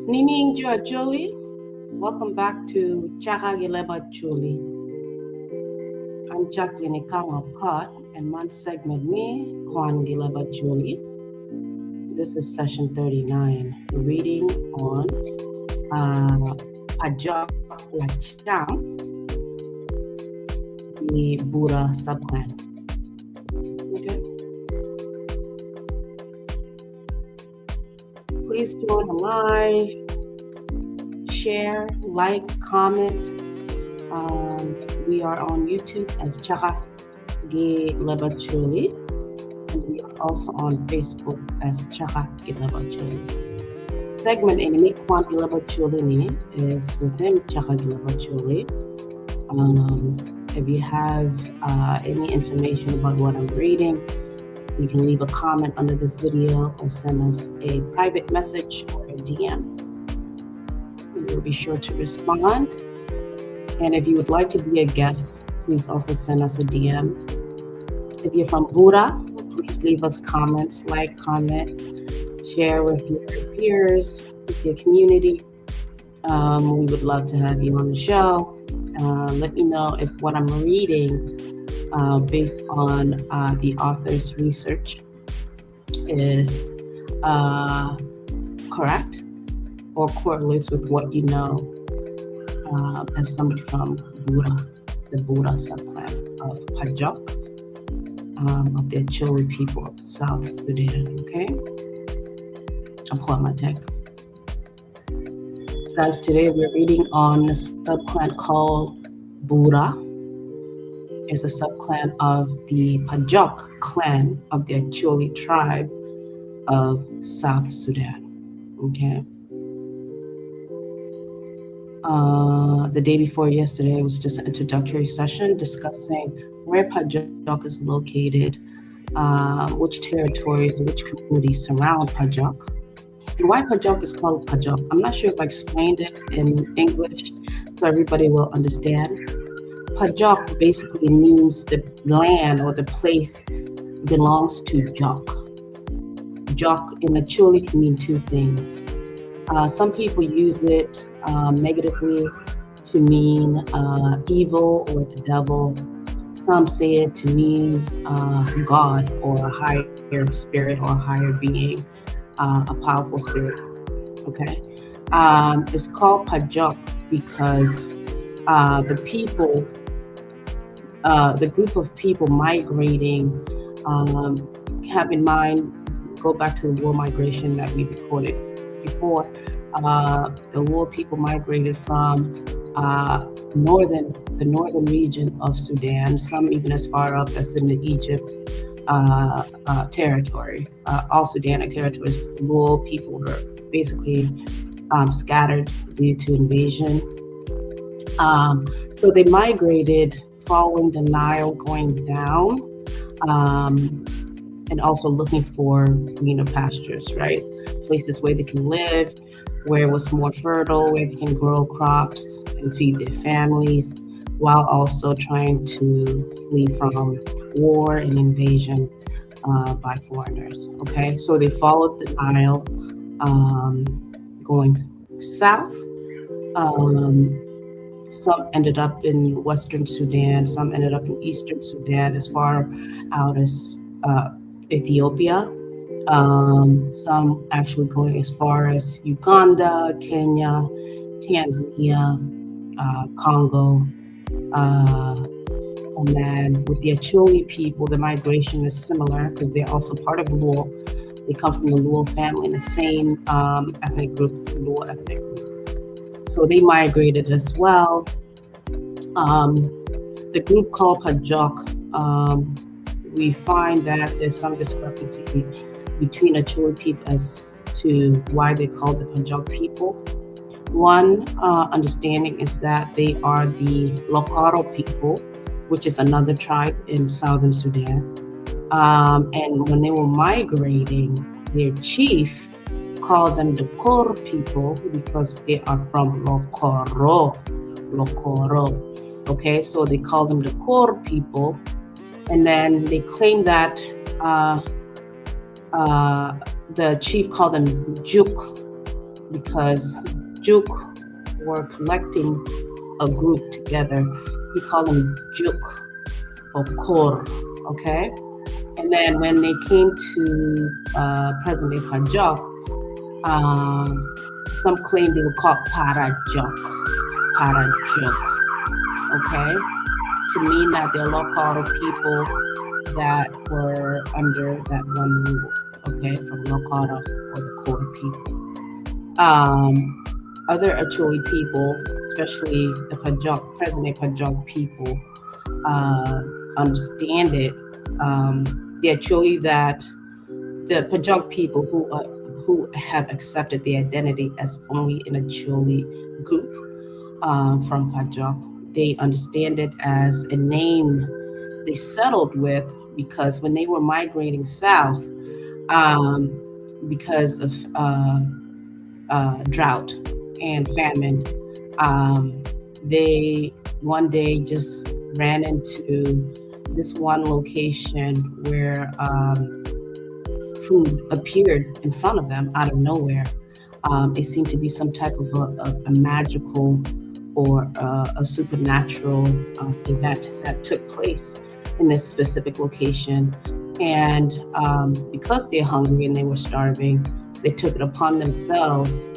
Nining jo Acholi, welcome back to Caka gi Leb Acholi. I'm Jacqueline Ikang Okot and man segment me Kwan gi Leb Acholi. This is session 39, reading on uh, Pajok Lacam, the Bura subclan. Okay. Please join the live, share, like, comment. Um, we are on YouTube as Chaka Gi Leb Acholi, and we are also on Facebook as Chaka Gi Leb Acholi. Segment eni me Kwan gi Leb Acholi ni is within Chaka Gi Leb Acholi. Um, if you have uh, any information about what I'm reading, you can leave a comment under this video or send us a private message or a DM. We will be sure to respond. And if you would like to be a guest, please also send us a DM. If you're from Bura, please leave us comments, like, comment, share with your peers, with your community. Um, we would love to have you on the show. Uh, let me know if what I'm reading, uh, based on uh, the author's research, is uh, correct or correlates with what you know uh, as somebody from Bura, the Bura subclan of Pajok, um, of the Acholi people of South Sudan. Okay, I'm pulling my deck. Guys, today we're reading on the subclan called Bura. It's a subclan of the Pajok clan of the Acholi tribe of South Sudan. Okay. Uh, the day before yesterday was just an introductory session discussing where Pajok is located, uh, which territories, which communities surround Pajok, and why Pajok is called Pajok. I'm not sure if I explained it in English so everybody will understand. Pajok basically means the land or the place belongs to Jok. Jok in Acholi can mean two things. Uh, some people use it um, negatively to mean uh, evil or the devil. Some say it to mean uh, God or a higher spirit or a higher being, uh, a powerful spirit. Okay. Um, it's called Pajok because uh, the people, uh, the group of people migrating, um, have in mind, go back to the war migration that we recorded before. Uh, the Luo people migrated from uh, northern, the northern region of Sudan, some even as far up as in the Egypt uh, uh, territory. Uh, all Sudanic territories, the Luo people were basically um, scattered due to invasion. Um, so they migrated following the Nile going down um, and also looking for greener pastures, right? Places where they can live, where it was more fertile, where they can grow crops and feed their families, while also trying to flee from war and invasion uh, by foreigners. Okay, so they followed the Nile um, going south. Um, some ended up in Western Sudan, some ended up in Eastern Sudan, as far out as uh, Ethiopia. Um, some actually going as far as Uganda, Kenya, Tanzania, uh, Congo. Uh, and then with the Acholi people, the migration is similar because they're also part of Luo. They come from the Luo family, the same um, ethnic group, Luo ethnic group. So they migrated as well. Um, the group called Pajok, um, we find that there's some discrepancy between Acholi people as to why they call the Pajok people. One uh, understanding is that they are the Lokoro people, which is another tribe in southern Sudan. Um, and when they were migrating, their chief called them the Kor people because they are from Lokoro. Lokoro. Okay, so they called them the Kor people. And then they claim that uh, uh, the chief called them Juk. Because Juk were collecting a group together. He called them Juk or Kor, okay? And then when they came to present day Pajok, some claim they were called Parajok, Parajok, okay? To mean that they're Lokoro people that were under that one rule, okay, from Lokoro or the Kor people. Other Acholi people, especially the Pajok, present day Pajok people, understand it. The Acholi that the Pajok people who have accepted the identity as only an Acholi group from Pajok, they understand it as a name they settled with because when they were migrating south, because of drought and famine, they one day just ran into this one location where food appeared in front of them out of nowhere. It seemed to be some type of a magical or a supernatural event that took place in this specific location. And because they're hungry and they were starving, they took it upon themselves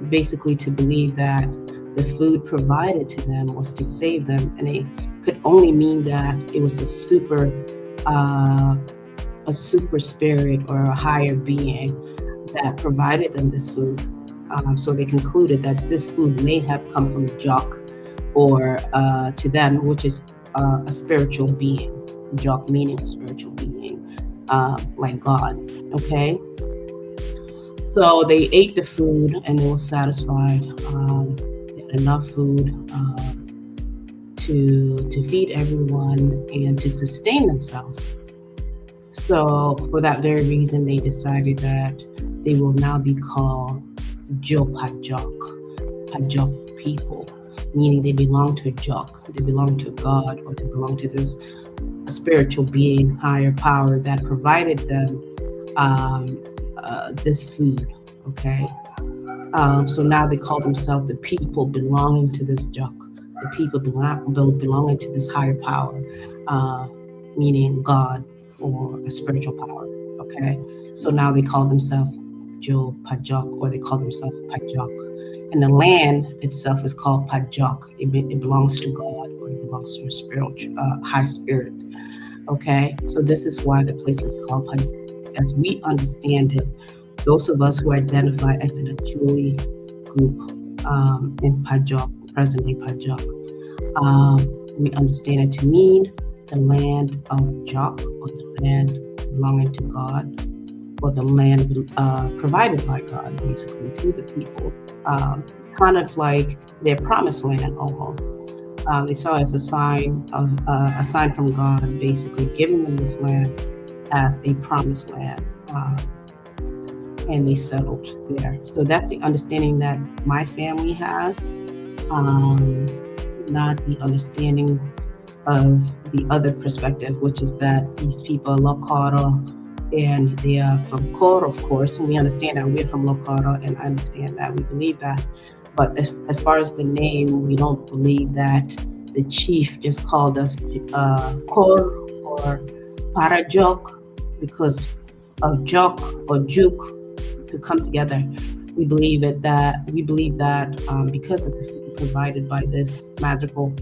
basically to believe that the food provided to them was to save them. And it could only mean that it was a super spirit or a higher being that provided them this food. So they concluded that this food may have come from Jok or to them, which is a spiritual being. Jok meaning a spiritual being, like God, okay? So they ate the food and they were satisfied. They had enough food to feed everyone and to sustain themselves. So for that very reason, they decided that they will now be called Jo Pajok, Pajok people, meaning they belong to Jok, they belong to God, or they belong to this spiritual being, higher power that provided them this food, okay? So now they call themselves the people belonging to this Jok, the people belonging to this higher power, meaning God or a spiritual power, okay? So now they call themselves Jo Pajok, or they call themselves Pajok. And the land itself is called Pajok. It belongs to God, or it belongs to a spiritual, high spirit, okay? So this is why the place is called Pajok. As we understand it, those of us who identify as an Acholi group in Pajok, present-day Pajok, we understand it to mean the land of Jok, or the land belonging to God, or the land provided by God, basically, to the people. Kind of like their promised land, almost. They saw it as a sign from God, basically giving them this land as a promised land, and they settled there. So that's the understanding that my family has, not the understanding of the other perspective, which is that these people are Lokoro and they are from Kor, of course, and we understand that we're from Lokoro and understand that, we believe that. But as far as the name, we don't believe that the chief just called us Kor or Parajok because of Jok or Juk to come together. We believe it that we believe that because of the food provided by this magical,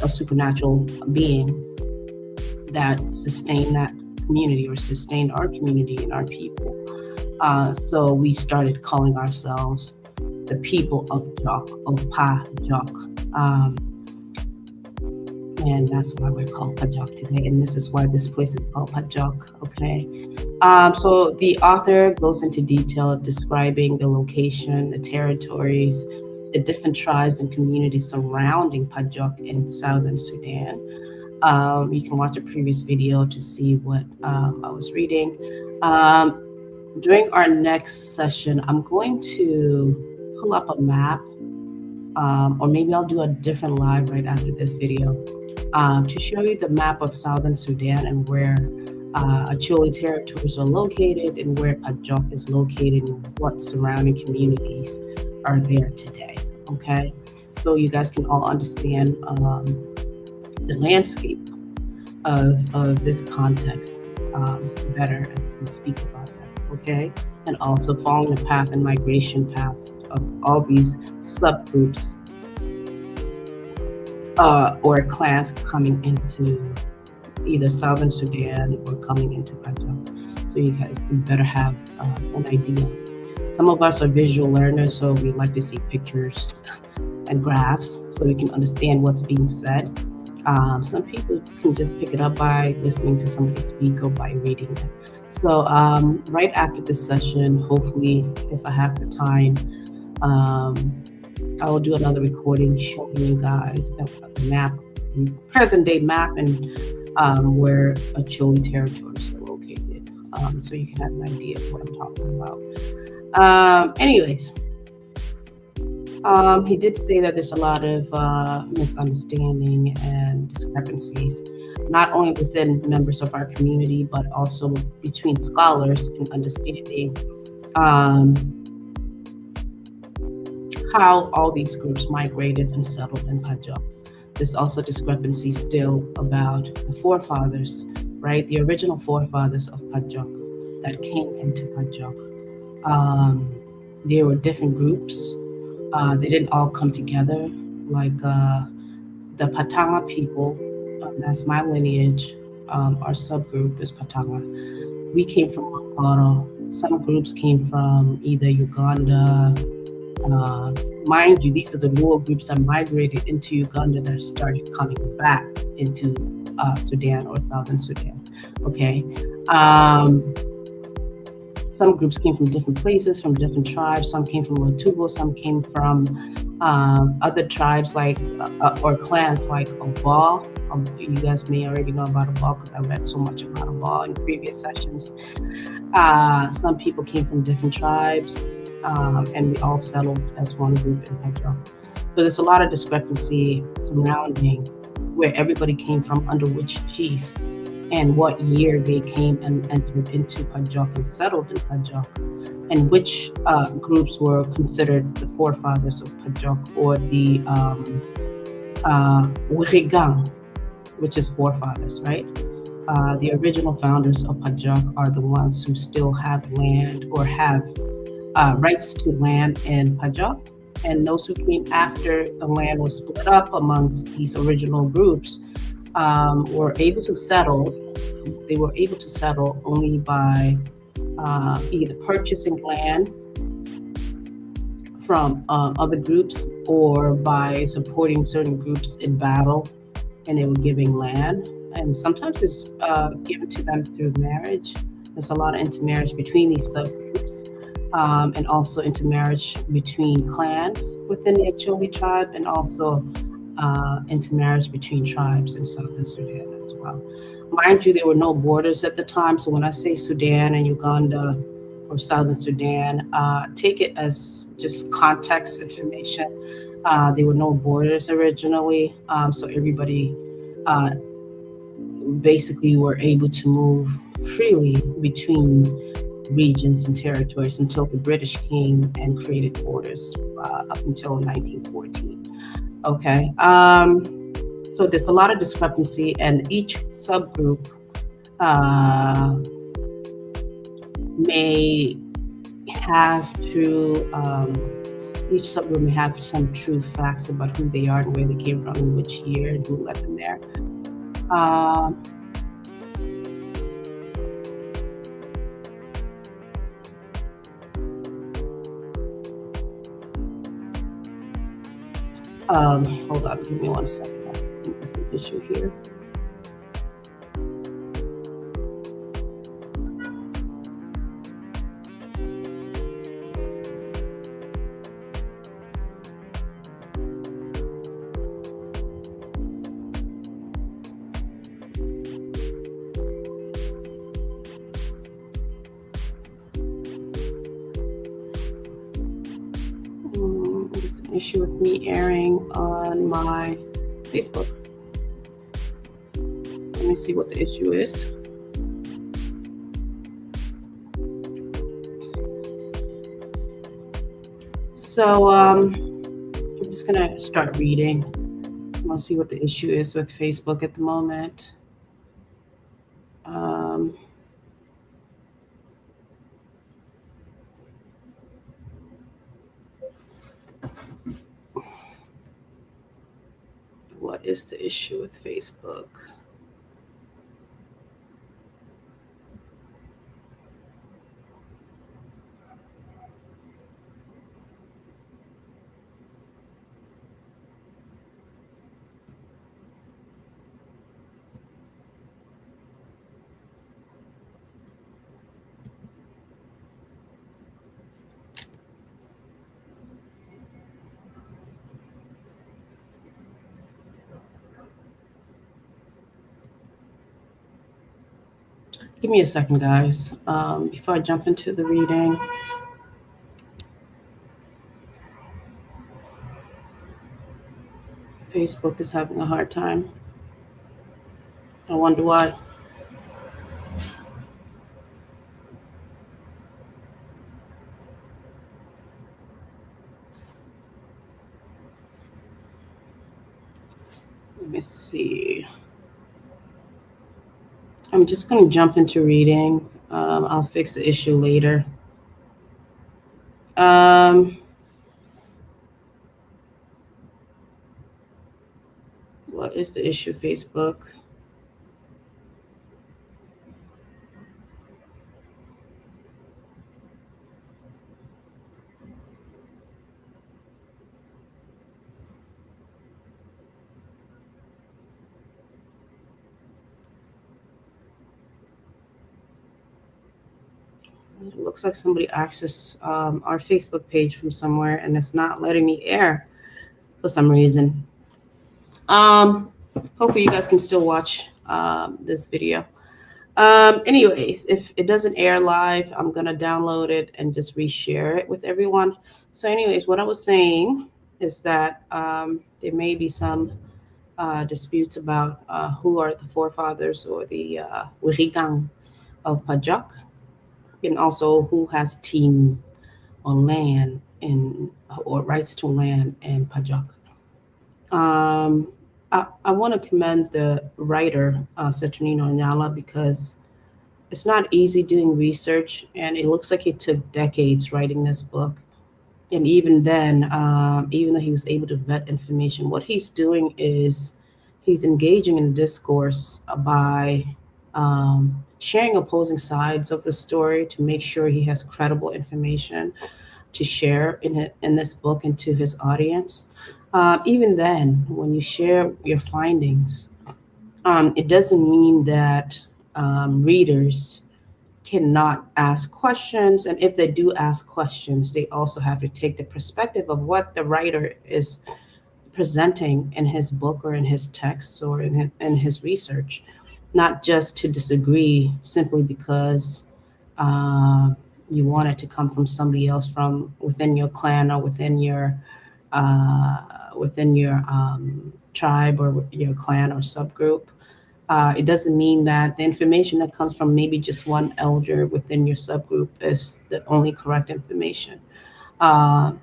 a supernatural being that sustained that community or sustained our community and our people. So we started calling ourselves the people of Jok, of Pa Jok. And that's why we're called Pajok today. And this is why this place is called Pajok, okay? So the author goes into detail describing the location, the territories, the different tribes and communities surrounding Pajok in southern Sudan. You can watch a previous video to see what I was reading. During our next session, I'm going to pull up a map, or maybe I'll do a different live right after this video, to show you the map of southern Sudan and where Acholi territories are located and where Pajok is located and what surrounding communities are there today. Okay, so you guys can all understand the landscape of this context better as we speak about that. Okay, and also following the path and migration paths of all these subgroups or clans coming into either Southern Sudan or coming into Pajok. So you guys can better have an idea. Some of us are visual learners, so we like to see pictures and graphs so we can understand what's being said. Some people can just pick it up by listening to somebody speak or by reading it. So right after this session, hopefully, if I have the time, I will do another recording showing you guys the map, present day map, and where Acholi territories are located, so you can have an idea of what I'm talking about. Anyways, he did say that there's a lot of misunderstanding and discrepancies, not only within members of our community, but also between scholars in understanding how all these groups migrated and settled in Pajok. There's also discrepancy still about the forefathers, right? The original forefathers of Pajok that came into Pajok. There were different groups. They didn't all come together. Like the Patanga people, that's my lineage. Our subgroup is Patanga. We came from Makoro. Some groups came from either Uganda. Mind you, these are the Luo groups that migrated into Uganda that started coming back into Sudan or Southern Sudan. Okay. Some groups came from different places, from different tribes. Some came from Rutubo. Some came from other tribes like or clans like Obal. You guys may already know about Obal because I read so much about Obal in previous sessions. Some people came from different tribes, and we all settled as one group in Pajok. So there's a lot of discrepancy surrounding where everybody came from, under which chief, and what year they came and entered into Pajok and settled in Pajok, and which groups were considered the forefathers of Pajok or the Wirigang, which is forefathers, right? The original founders of Pajok are the ones who still have land or have rights to land in Pajok. And those who came after the land was split up amongst these original groups were able to settle. They were able to settle only by either purchasing land from other groups or by supporting certain groups in battle, and they were giving land. And sometimes it's given to them through marriage. There's a lot of intermarriage between these subgroups, and also intermarriage between clans within the Acholi tribe, and also intermarriage between tribes in Southern Sudan as well. Mind you, there were no borders at the time. So when I say Sudan and Uganda or Southern Sudan, take it as just context information. There were no borders originally. So everybody basically were able to move freely between regions and territories until the British came and created borders up until 1914. Okay, so there's a lot of discrepancy, and each subgroup may have true, each subgroup may have some true facts about who they are and where they came from and which year and who led them there. Hold on, give me 1 second. I think there's an issue here. There's an issue with me airing on my Facebook. Let me see what the issue is. So I'm just gonna start reading. I want to see what the issue is with Facebook at the moment. What is the issue with Facebook? Give me a second, guys, before I jump into the reading. Facebook is having a hard time. I wonder why. Let me see. I'm just going to jump into reading. I'll fix the issue later. What is the issue, Facebook? It looks like somebody accessed our Facebook page from somewhere and it's not letting me air for some reason. Hopefully you guys can still watch this video. Anyways, if it doesn't air live, I'm going to download it and just reshare it with everyone. So anyways, what I was saying is that there may be some disputes about who are the forefathers or the Wirigang of Pajok, and also who has team on land in or rights to land in Pajok. I want to commend the writer, Saturnino Onyala, because it's not easy doing research, and it looks like it took decades writing this book. And even then, even though he was able to vet information, what he's doing is he's engaging in discourse by sharing opposing sides of the story to make sure he has credible information to share in this book and to his audience. Even then, when you share your findings, it doesn't mean that readers cannot ask questions. And if they do ask questions, they also have to take the perspective of what the writer is presenting in his book or in his texts or in his research, not just to disagree simply because you want it to come from somebody else from within your clan or within your tribe or your clan or subgroup. It doesn't mean that the information that comes from maybe just one elder within your subgroup is the only correct information. To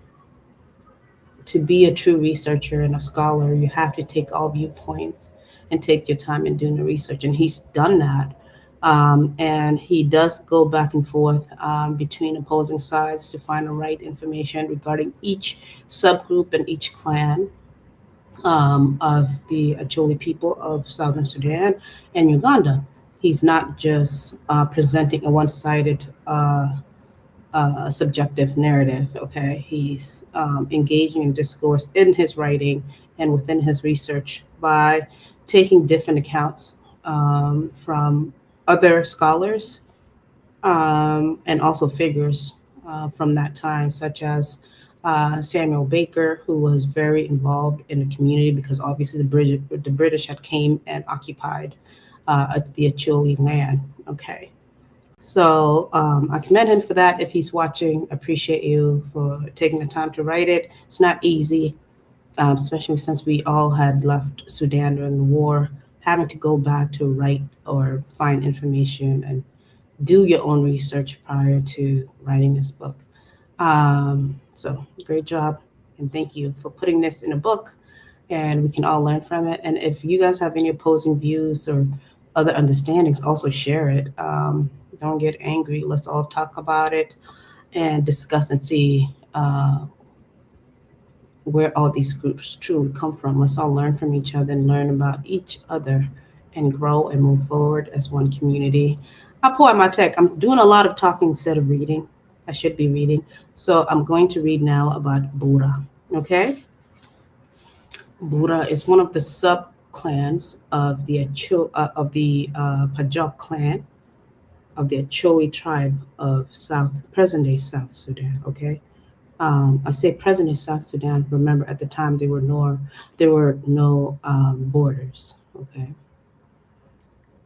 be a true researcher and a scholar, you have to take all viewpoints and take your time in doing the research. And he's done that. And he does go back and forth between opposing sides to find the right information regarding each subgroup and each clan of the Acholi people of Southern Sudan and Uganda. He's not just presenting a one-sided subjective narrative, okay? He's engaging in discourse in his writing and within his research by taking different accounts from other scholars and also figures from that time, such as Samuel Baker, who was very involved in the community because obviously the British had came and occupied the Acholi land. Okay, so I commend him for that. If he's watching, appreciate you for taking the time to write it. It's not easy, especially since we all had left Sudan during the war, having to go back to write or find information and do your own research prior to writing this book. So great job, and thank you for putting this in a book, and we can all learn from it. And if you guys have any opposing views or other understandings, also share it. Don't get angry. Let's all talk about it and discuss and see where all these groups truly come from. Let's all learn from each other and learn about each other and grow and move forward as one community. I pour my tech. I'm doing a lot of talking instead of reading. I should be reading. So I'm going to read now about Bura. Okay? Bura is one of the sub clans of the Pajok clan of the Acholi tribe of South present day South Sudan. Okay, I say present day South Sudan. Remember, at the time there were no borders. Okay.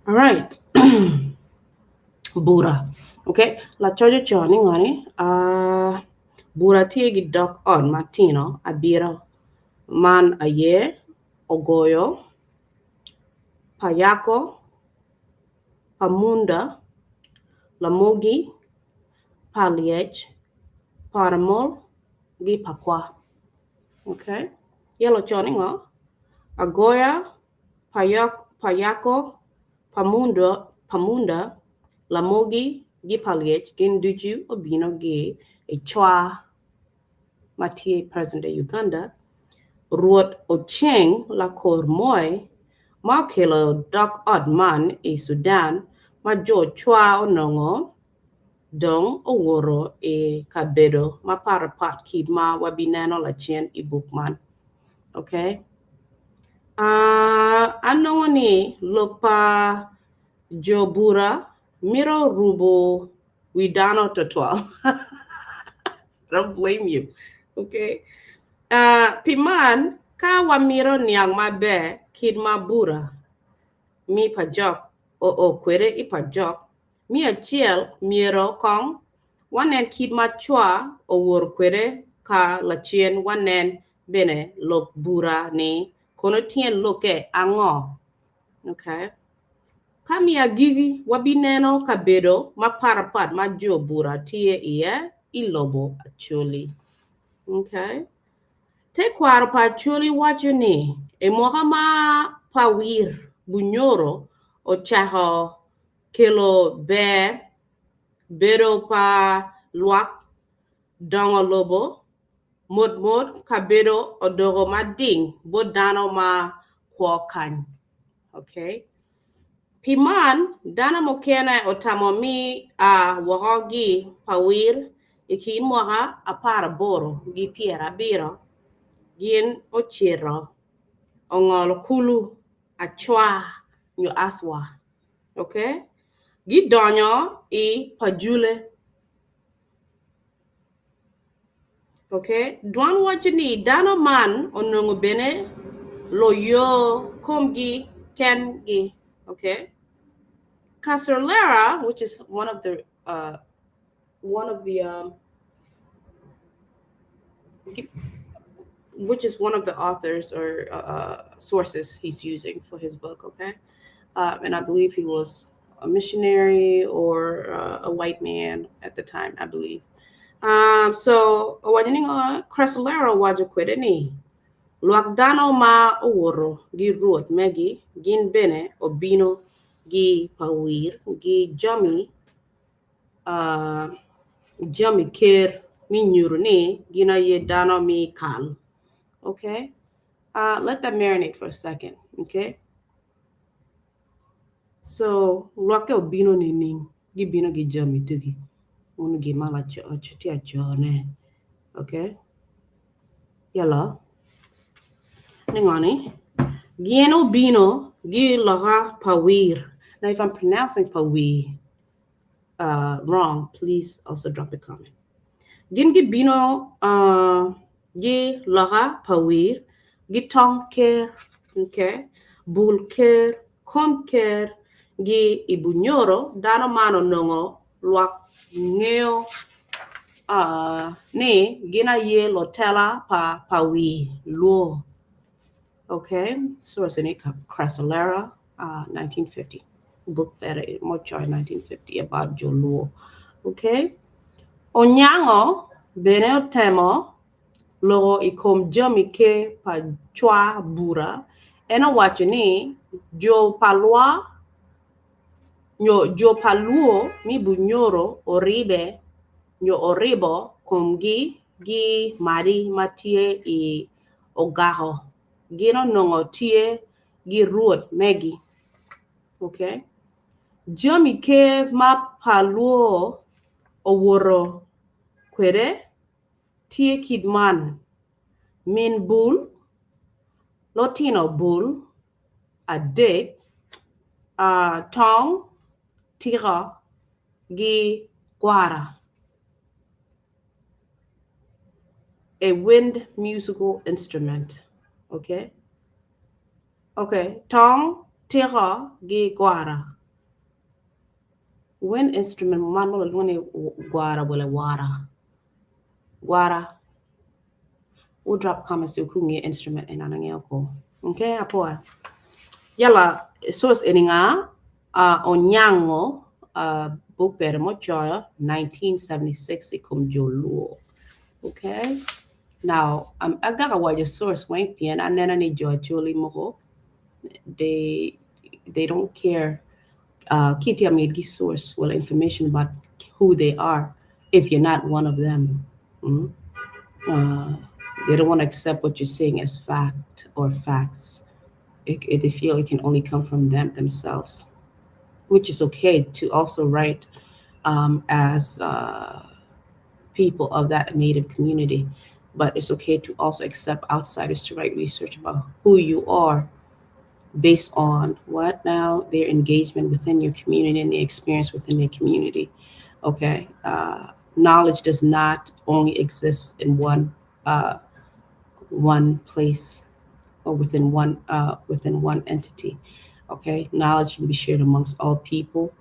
All right. Bura. Okay. Lacoc ocoyo ni ngoni Bura tye ki dog ot matino abiro man aye Ogoyo, Payako, Pamunda, Lamogi, Palyec, Paramol, ki Pakwa. Okay. Yelo ocoyo ni ngo? Agoya, Payako, Pamunda, Lamogi, ki Palyec gin ducu obino ki i Chwa ma tye present day Uganda. Rwot Oceng Lakor Moi ma okelo dog ot man i Sudan ma jo Chwa onongo dong owoto i kabedo mapatpat kit ma wabineno lacen i buk man. Okay. Anongo ni lok pa jo Bura mito rubo wi dano twatwal. I don't blame you. Okay. Pi man, ka wamito niang maber kit ma Bura mi Pajok oo kwede i Pajok, me acel myero kong wanen kit ma Chwa owoto kwede ka lacen wanen bene lok Bura ni kono tyen lokke ango. Okay. Ka me agikki, wabineno kabedo mapatpat ma jo Bura tye iye i lobo Acholi. Okay. Tekwaro pa Acholi waco ni i mwaka ma Pawir Bunyoro ocako kelo ber bedo pa lwak dongo lobo motmot kabedo odoko mading bot dano ma kwo kany. Okay. Pi man, dano mukene otamo me a woko ki Pawir i kin mwaka 18 ki 70 gin ocito ongolo kulu Acwa nyo Aswa. Okay. Gidonyo i Pajule. Okay. Dwan waco ni dano man onongo bene loyo komgi kengi. Okay. Casolera, which is one of the authors or sources he's using for his book. Okay, and I believe he was a missionary or a white man at the time. I believe. So owaco ni ngo Cressolera owaco kwede ni lwak dano ma owoto ki rwot megi gin bene obino ki Pawir ki jami ker me nyuto ni gin aye dano me kal. Okay, let that marinate for a second. Okay, so lwakke obino nining gibino ki jami tugi un gin ma laco tye acone. Okay, yala ni ngoni gin obino ki loka Pawir. Now if I'm pronouncing Pawir wrong, please also drop a comment. Gin gibino ki loka Pawir ki tong ker, okay, bul ker, kom ker gi i Bunyoro dano man onongo lwak ngeyo ni gin aye lutela pa Pawir Luo. Okay, source ni Cressolera, 1950. Book better, Mochoy 1950 about Joluo. Okay. Onyango bene otemo loko i kom jami ker pa cwa bura. En owaco ni jo pa lwa nyo jo pa Lwo me Bunyoro oribe nyo oribo komgi gi Madi ma tye i Ogako gin onongo tye gi rwot megi. Okay. Jami ker ma pa Lwo owoto kwede tye kit man, min bul, lotino bul adek, tong, tiko, gi gwara. A wind musical instrument. Okay. Okay, tong, tiko, gi gwara. Wind instrument man ma walwongo ni gwara wala wara. Gwara. We'll drop comments to ku nge instrument en an angeyo ko. Okay, apoa. Yala source eni nga uh, Onyango uh, book pere mo coyo 1976 i kom jo Luo. Okay. Now, um, agaka waco source weng pien aneno ni jo Acholi mogo they don't care uh, ki tye amyero gi source well information about who they are if you're not one of them. They don't want to accept what you're saying as fact or facts. They feel it can only come from them themselves, which is okay to also write as people of that native community. But it's okay to also accept outsiders to write research about who you are based on what now? Their engagement within your community and the experience within their community. Okay. Knowledge does not only exist in one place or within one entity. Okay, knowledge can be shared amongst all people,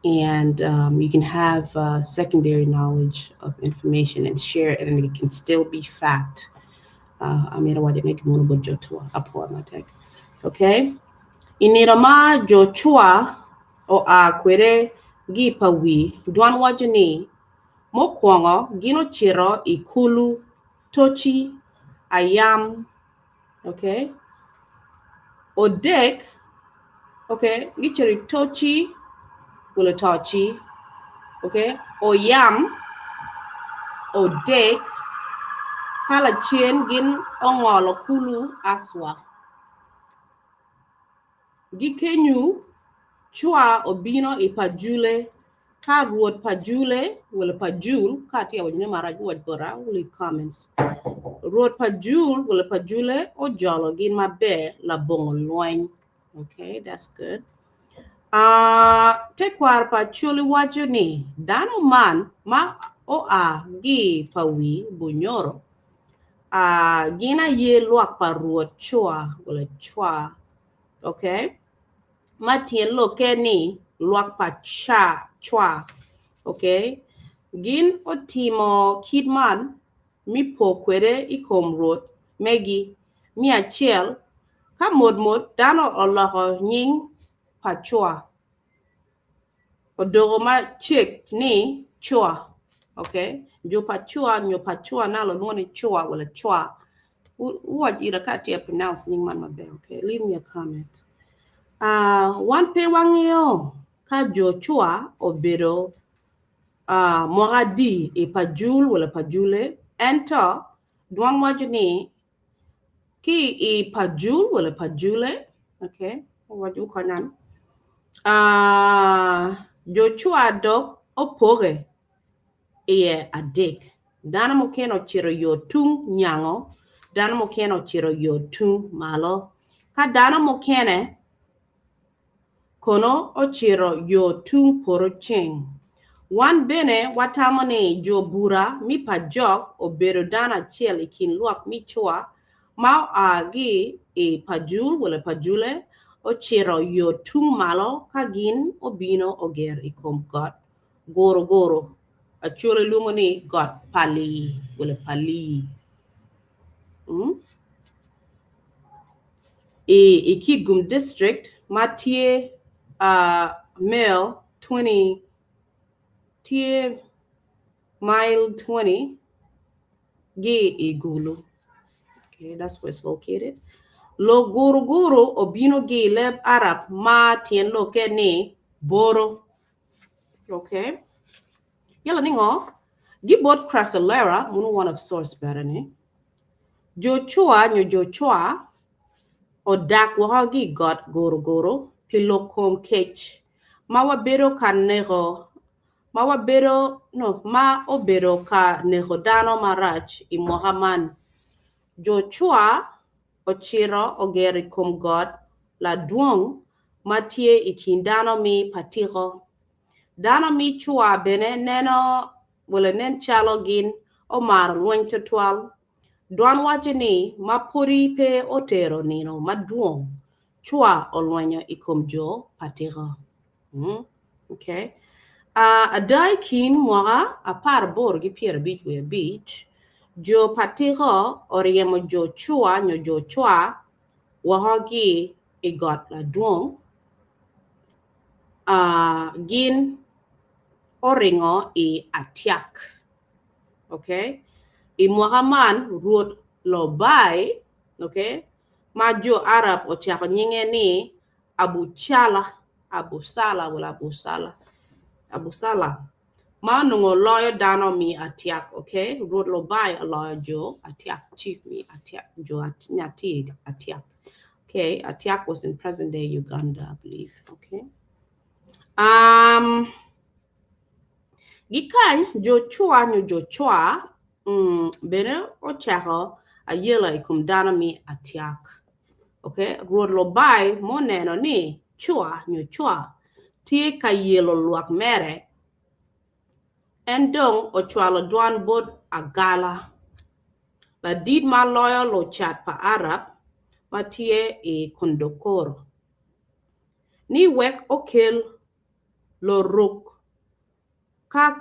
and you can have secondary knowledge of information and share it, and it can still be fact. Amyero waco ni gimunu bot jo tua apua matek. Okay, i nino ma jo cwa oa kwede gi pa wi dwan waco ni mukwongo gin ocito i kulu Toci Ayam. Okay, odek. Okay, gicito i Toci wala Toci. Okay, Oyam odek ka lacen gin ongolo kulu Aswa. Gikenyu cwa obino i Pajule ka rwot Pajule wala Pajul ka atye ka waco ne marac guwac bota leave comments. Rwot Pajul wala Pajule ojolo gin maber labongo lweny. Okay, that's good. Tekwaro pa Acholi waco ni dano man ma oa gi pa wi Bunyoro gin aye lwak pa Rwot Cwa wala Cwa. Okay, ma tyen lokke ni lwak pa Ca Cwa. Okay, gin otimo kit man mi po kwede i kom Rwot megi mi acel ka motmot dano oloko nying pa Cwa odoko ma cek ni Cwa. Okay, jo pa Cwa nyo pa Cwa nalo lwongo ni Cwa wala Cwa. Wuwac ira ka atye ka pronounce nying man maber. Okay, leave me a comment. Wan pe wangeyo ka jo Cwa obedo mwaka adi i Pajul wala Pajule ento dwan waco ni ki i Pajul wala Pajule. Okay, wuwac wukonyan. Jo Cwa dok opoke iye adek. Dano mukene ocito yo tung nyango, dano mukene ocito yo tung malo, ka dano mukene kono ocito yo tung poto ceng. Wan bene watamo ni jo bura mi pa jok obedo dano acel i kin lwak mi cwa ma oa gi i Pajul wala Pajule ocito yo tung malo ka gin obino oger i kom got Goro goro. Acholi lwongo ni got Pali wala Pali. I Kitgum district ma tye mile 20 tye mile 20. Gi i Gulu. Okay, that's where it's located. Lok guruguru obino gi i leb Arab ma tyen lokke ni boro. Okay. Yala ni ngo? Gi bot Crasolera, munu one of source bere ni. Jocua nyo Jocua odak woko gi i got guruguru pi lok kom kec ma wabedo ka neko ma wabedo no ma obedo ka neko dano marac i mwaka man. Jocua ocito ogero i kom got ladwong ma tye i kin dano mi patiko. Dano mi cua bene neno wele nen calo gin omaro lweny twatwal. Dwan waco ni ma pwodi pe otero nino madwong, cua olwenyo i kom jo patiko. Okay. Ada i kin mwaka 18 ki 55, jo patiko oryemo jo cua nyo jo cwa woko ki i got ladwong, gin oringo i Atiak. Okay. I mwaka man, Rwot Lobai, okay, ma jo Arab ocako nyinge ni Abucala, Abusala, wala Abusala, Abusala, ma onongo loyo dano mi Atiak, okay. Rwot Lobai oloyo jo Atiak, chief mi Atiak, jo Nyati Atiak. Okay, Atiak was in present day Uganda, I believe. Okay. Um, Gikany, Jocua nyo Jocwa bene ocako ayela i kom dano me Atiak. Okay, Rwot Lobai ma oneno ni Cua nyo Cwa tye ka yelo lwak mere, en dong ocwalo dwan bot Agala, ladit ma loyo lucat pa Arab ma tye i Kondokoro, ni wek okel loruk ka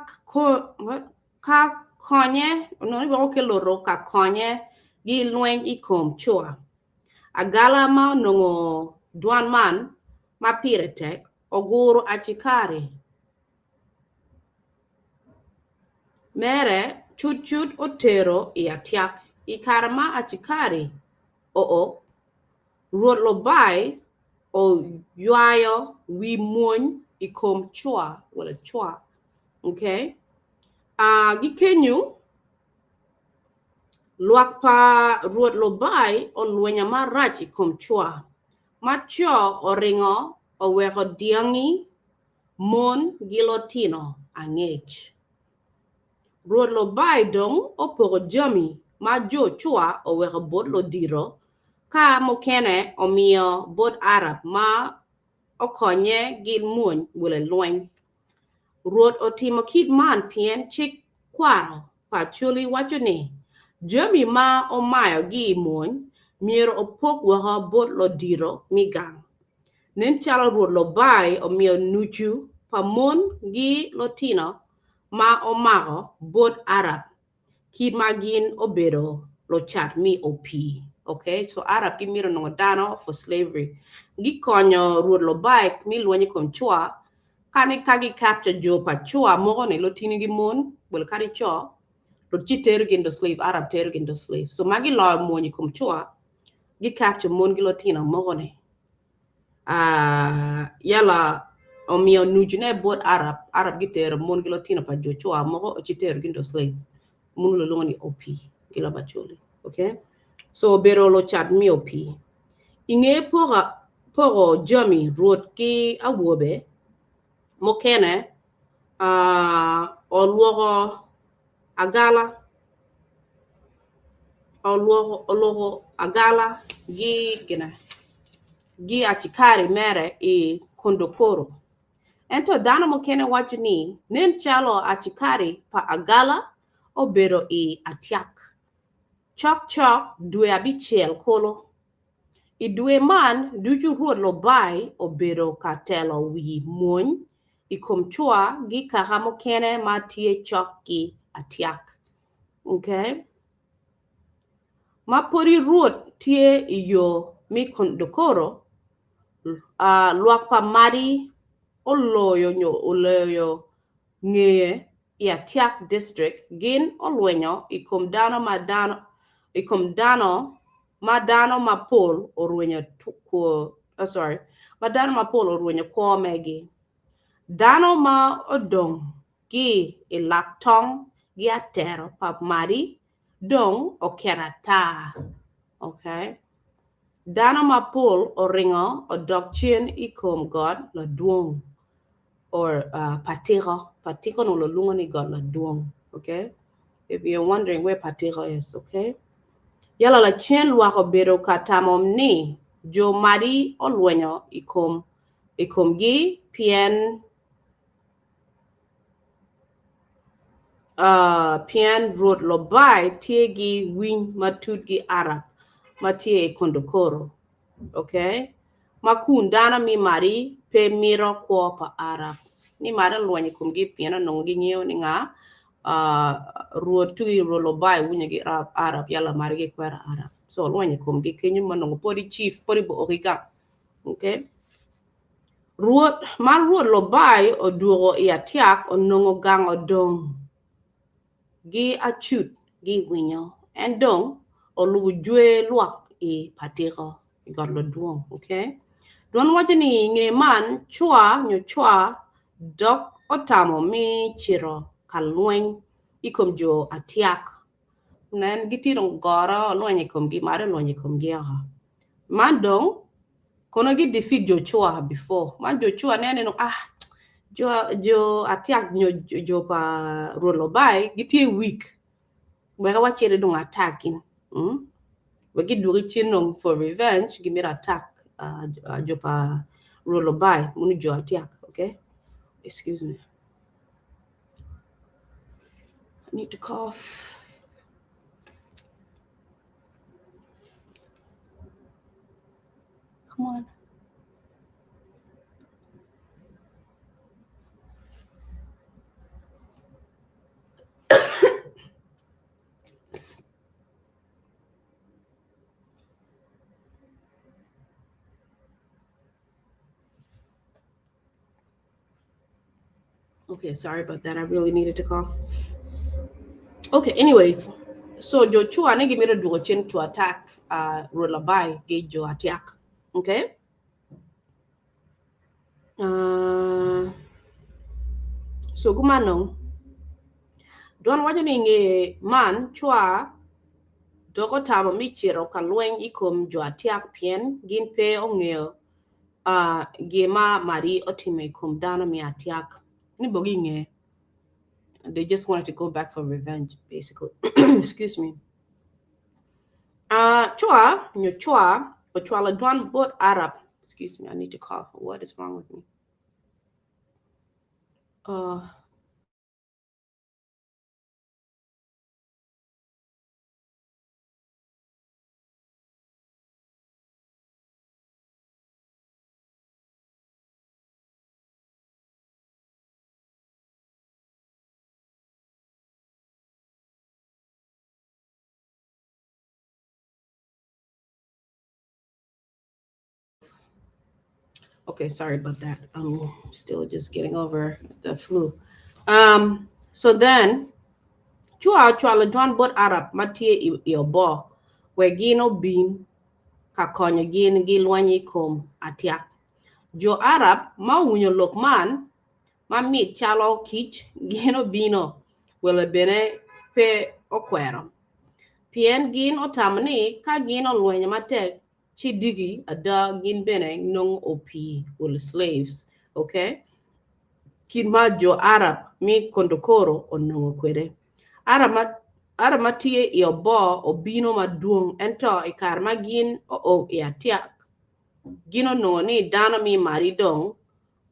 konye onongo ni wek okel loruk ka konye gi lweny i kom cua. Agala ma onongo dwan man ma pire tek oguro acikari mere cutcut otero i atyak. I kare ma acikari oo, Rwot Lobai oywayo wi mwony i kom cwa wala cwa okay uh, gikenyu lwak pa Rwot Lobai olwenyo marac i kom cwa ma co oringo oweko dyangi mon gi lotino angec. Rwot Lobai dong opoko jami ma jo cwa oweko bot lodito ka mukene omiyo bot Arab ma okonye gi mwony wele lweny. Rwot otimo kit man pien cik kwaro pa Acholi waco ni jami ma omayo gi i mwony myero opok woko bot lodito mi gang. Nen calo Rwot Lobai omiyo nucu pa mon gi lotino ma omako bot Arab kit ma gin obedo lucat mi opii okay so Arab gimito nongo dano for slavery gikonyo Rwot Lubaik mi lweny i kom cwa kani ka gi capture jo pa cwa moko ni lutini gi mon well kadi co ci tero gin do slave Arab tero gin do slave so ma giloyo mwony i kom cwa gi capture mon gi lutino moko ni Yala omiyo nucune bot Arab, Arab gitero mon ki lutino pa Jocua moko ci tero gin do slave muno lulwongo ni opii ki lobo Acholi. Okay? So obedo lucat me opii. I nge poko jami Rwot ki awobe mukene olwoko agala olwoko agala gi gine gi acikari mere i Kondokoro. Ento dano mukene waco ni nen calo acikari pa agala obedo i Atiak cokcok dwe abicel kulu. I dwe man ducu Rwot Lobai obedo ka telo wi mwony i kom cwa gi kaka mukene ma tye cok ki Atiak. Okay. Ma pwodi Rwot tye i yo me Kondokoro, lwak pa Madi oloyo nyo oleyo ngeye. i Atiak District gin olwenyo i kom dano ma dano i kom dano ma dano mapol orwenyo kwo oh sorry ma dano mapol orwenyo kwo megi. Dano ma odong gi i lak tong gi atero pa Madi dong oket ata. Okay. Dano mapol oringo odok cen i kom got ladwong or uh, Patiko. Patiko onongo lulwongo ni got ladwong. Okay. If you're wondering where Patiko is, okay. Yala lacen lwak obedo ka tamo ni jo Madi olwenyo i kom i komgi pien Pien Rwot Lobai tye gi winy matut gi Arab ma tye i Kondokoro, ok, ma kun dano mi mari pe mito kwo pa Arab. Ni mari olwenyo i komgi pien onongo gingeyo ni nga Rwot tugi Rwot Lobai winyo gi Arab yala mari gikwero Arab. So olwenyo i komgi kenyo ma onongo pwod i chief pwod i oo ki gang. Ok. Rwot, ma Rwot Lobai odwogo i Atiak onongo gang odong gi acut gi winyo, en dong olubo jwer lwak i Patiko i got Lodwong. Ok. Dwon waco ni i nge man cwa nyo cwa dok otamo mi cito ka lweny i kom jo Atiak. Nen gitye dong goro olwenyo i komgi, maro olwenyo i komgi oko. Man dong Kono gi defeat jo cua before man jo cua ne neno ah jo jo atiak nyo jo pa Rwot Lobai gitye weak wek wacit dong attack gin mm? Wek gidwoki cen dong for revenge gimito attack uh, jo pa Rwot Lobai munu jo atiak okay excuse me I need to cough. Come on. Okay, sorry about that. I really needed to cough. Okay, anyways, so jo cua ni gimito dwogo cen to attack uh, Rwot Labai ki jo Atiak. Okay? Uh, so gumanong dwan waco ni nge man cua dok otamo mi cito ka lweny i kom jo Atiak pien gin pe ongeyo Gin ma Mari otimo i kom dano me Atiak ni bo ginge. They just wanted to go back for revenge, basically. Excuse me. Uh, Chua, nyo Chua, ocwalo dwan bot Arab. Excuse me, I need to cough. What is wrong with me? Uh, Okay, sorry about that. I'm still just getting over the flu. Um, so then, Chua ocwalo dwan bot Arab ma tye i, i oboo wek gin obin ka konyo gin gilweny i kom Atiak. Jo Arab ma owinyo lok man ma mit calo kic gin obino, wele bene pe okwero. Pien gin otamo ni ka gin olwenyo matek ci diki ada gin bene nongo opii wele slaves ok kit ma jo Arab me Kondokoro onongo kwede. Arab ma Arab ma tye i oboo obino madwong, ento i kare ma gin oo i Atiak, gin onongo ni dano me Mari dong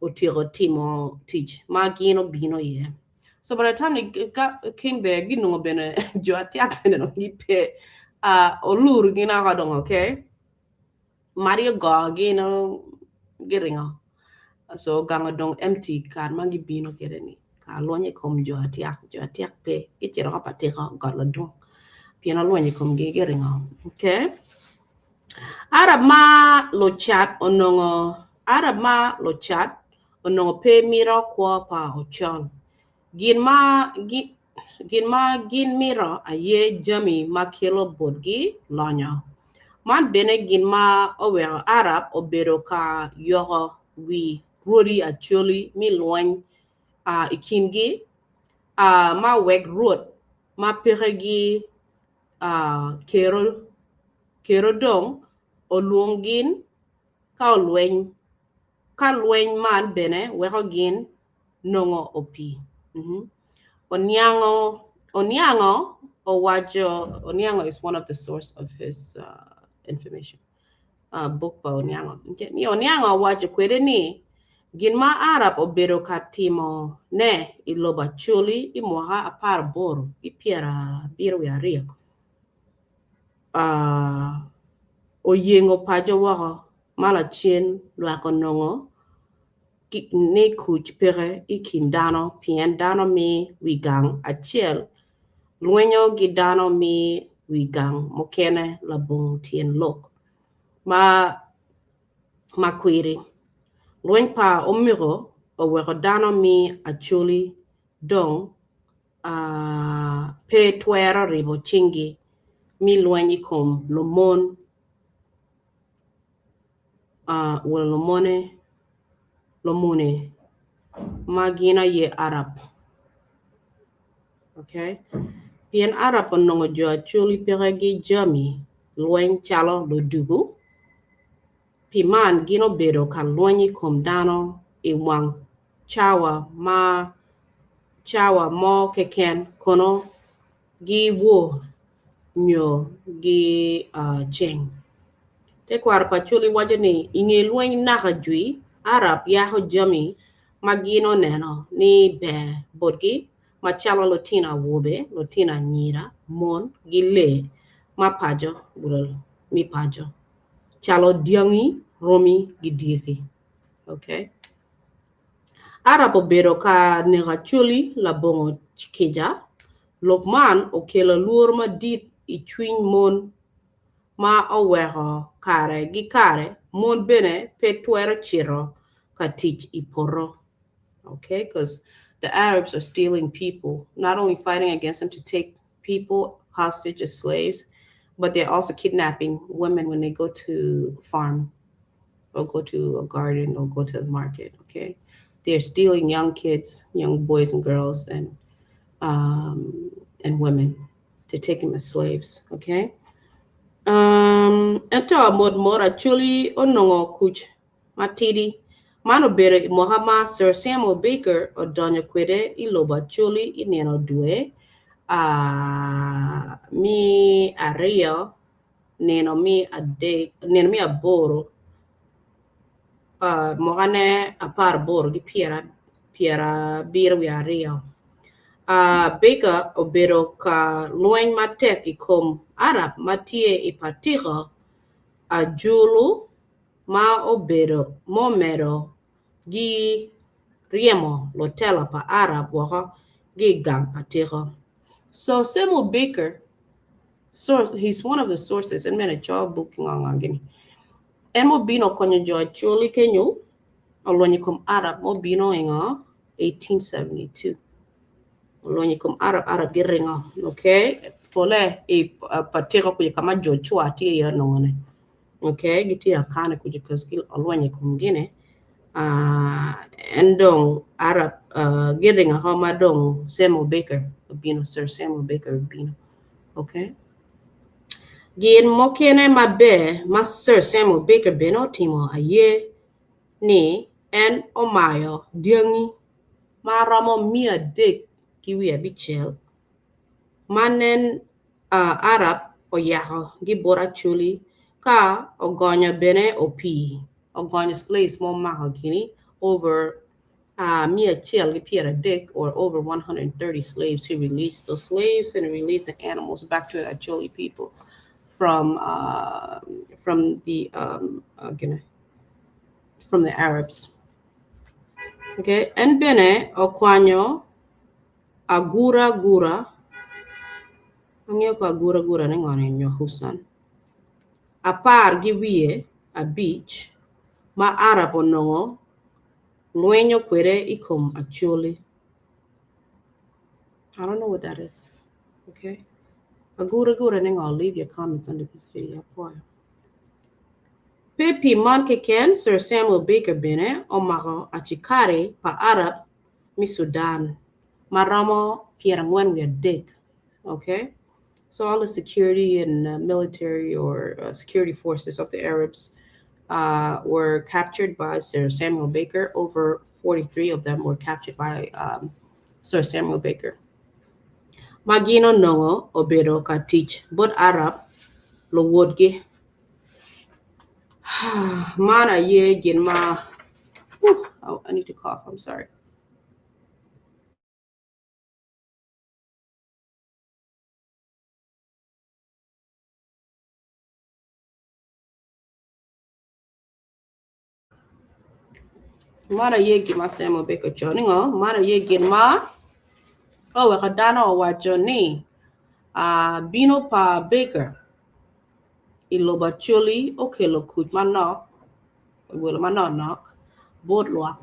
otyeko timo tic ma gin obino iye. So by the time they got, came there, ginongo bene jo Atiak bene dong gipe, uh, oluro gin oko dong, okay? Mari ogo gin giringo. So gang odong empty kare ma gibino kwede ni ka lwony i kom jo Atiak, jo Atiak pe gicito ka patiko got ladwong pien olwony i komgi giringo. Okay. Arab ma lucat onongo Arab ma lucat onongo pe mito kwo pa Ocol. Gin ma gin ma gin mito aye jami ma kelo botgi lonyo. Man bene gin ma oweko Arab obedo ka yoko wi rwodi Acholi me lweny i kingi ma wek rwot ma peke gi kero dong olwong gin ka olweny ka lweny man bene weko gin nongo opii. Oniango Oniango owaco Oniango is one of the source of his information book pa Oniango ni Oniango owaco kwede ni gin ma Arab obedo ka timo ne i lobo Acholi i mwaka 18 ki 72 oyengo paco woko ma lacen lwak onongo ni kuc peke i kin dano pien dano me wi gang acel lwenyo ki dano me wi gang mukene labongo tyen lok ma kwiri. Lweny pa omego oweko dano me Acholi dong pe twero ribo cinggi me lweny i kom lumon lumone lumone ma gin aye Arab pien Arab onongo jo Acholi peke ki jami lweny calo ludugu pi man gin obedo ka lweny i kom dano i wang cawa ma cawa mo keken kono giwor nyo giceng. Tekwaro pa Acholi waco ni i nge lweny naka jwi, Arab yako jami ma gin oneno ni ber botgi macalo lutino awobe, lutino anyira, mon ki lee ma paco me paco calo dyangi, romi ki dyegi. Okay. Arab obedo ka neko Acholi labongo kica. Lok man okelo lworo madit i cwiny mon ma oweko kare ki kare mon bene pe twero cito ka tic i poto. Okay, because the Arabs are stealing people, not only fighting against them to take people hostage as slaves, but they're also kidnapping women when they go to farm or go to a garden or go to the market. Okay, they're stealing young kids, young boys and girls, and women to take them as slaves. Okay. Ento mot mot Acholi onongo kuc matidi. Man obedo i mwaka ma Sir Samuel Baker odonyo kwede i lobo Acholi i nino dwe me aryo nino me adek nino me aboro mwakane 18 ki 72. Baker obedo ka lweny matek i kom Arab ma tye i Patiko Ajulu ma obedo ma omedo gi ryemo lutela pa Arab woko ki i gang Patiko. So Samuel Baker, source, he's one of the sources, en bene coyo buk ki ngo ngo gini. En mobino okonyo jo Acholi kenyo olwenyo i kom Arab mobino i ngo 1872. Olwenyo i kom Arab, Arab giringo, okay? Pole i Patiko kuca ka ma Joshua tye iye onongo ni. Okay, gitye akane kuca because olwenyo i kom gini. En dong Arab giringo oko ma dong Samuel Baker obino, Sir Samuel Baker obino. Okay. Gin mukene maber ma Sir Samuel Baker bene otimo aye ni en omayo dyangi ma romo 350 ma nen Arab oyako ki bot Acholi ka ogonyo bene opii ogonyo slaves ma omako gini over 130 or over 130 slaves. He released those slaves and released the animals back to the Acholi people from the Arabs. Okay, en bene okwanyo aguragura angeyo ko aguragura ni ngoni nyo Husan 15 ma Arab onongo lwenyo kwede i kom Acholi. I don't know what that is. Okay. Aguragura ni ngo? Leave your comments under this video. Boy. Pe pi man keken, Sir Samuel Baker bene omako acikari pa Arab me Sudan ma romo 43. Okay? So all the security and military or security forces of the Arabs were captured by Sir Samuel Baker. Over 43 of them were captured by Sir Samuel Baker. Ma gin onongo obedo ka tic bot Arab luwotgi. Man aye gin ma... Whew, oh, I need to cough. I'm sorry. Man aye gin ma Samuel Baker ocoyo ni ngo? Man aye gin ma oweko dano owaco ni bino pa Baker i lobo Acholi okelo kuc manok welo manok nok bot lwak.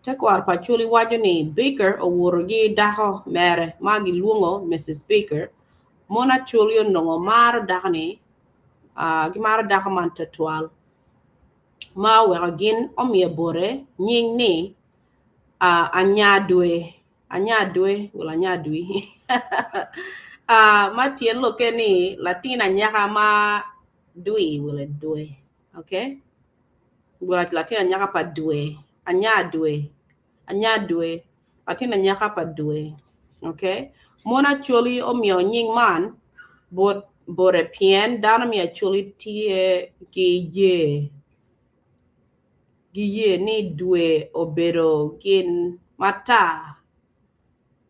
Tekwaro pa Acholi waco ni Baker owoto ki dako mere ma gilwongo Mrs. Baker. Mon Acholi onongo maro dako-ni, gimaro dako man tutwal. Ma oweko gin omiyo bote nying ni Anyadwe, Anyadwe wala Anyadwi ma tyen lokke ni latin anyaka ma dwi wala dwe okay wala latin anyaka pa dwe Anyadwe Anyadwe latin anyaka pa dwe okay Mon Acholi omiyo nying man bot bote pien dano me Acholi tye ki ye giye ni dwe obedo gin matar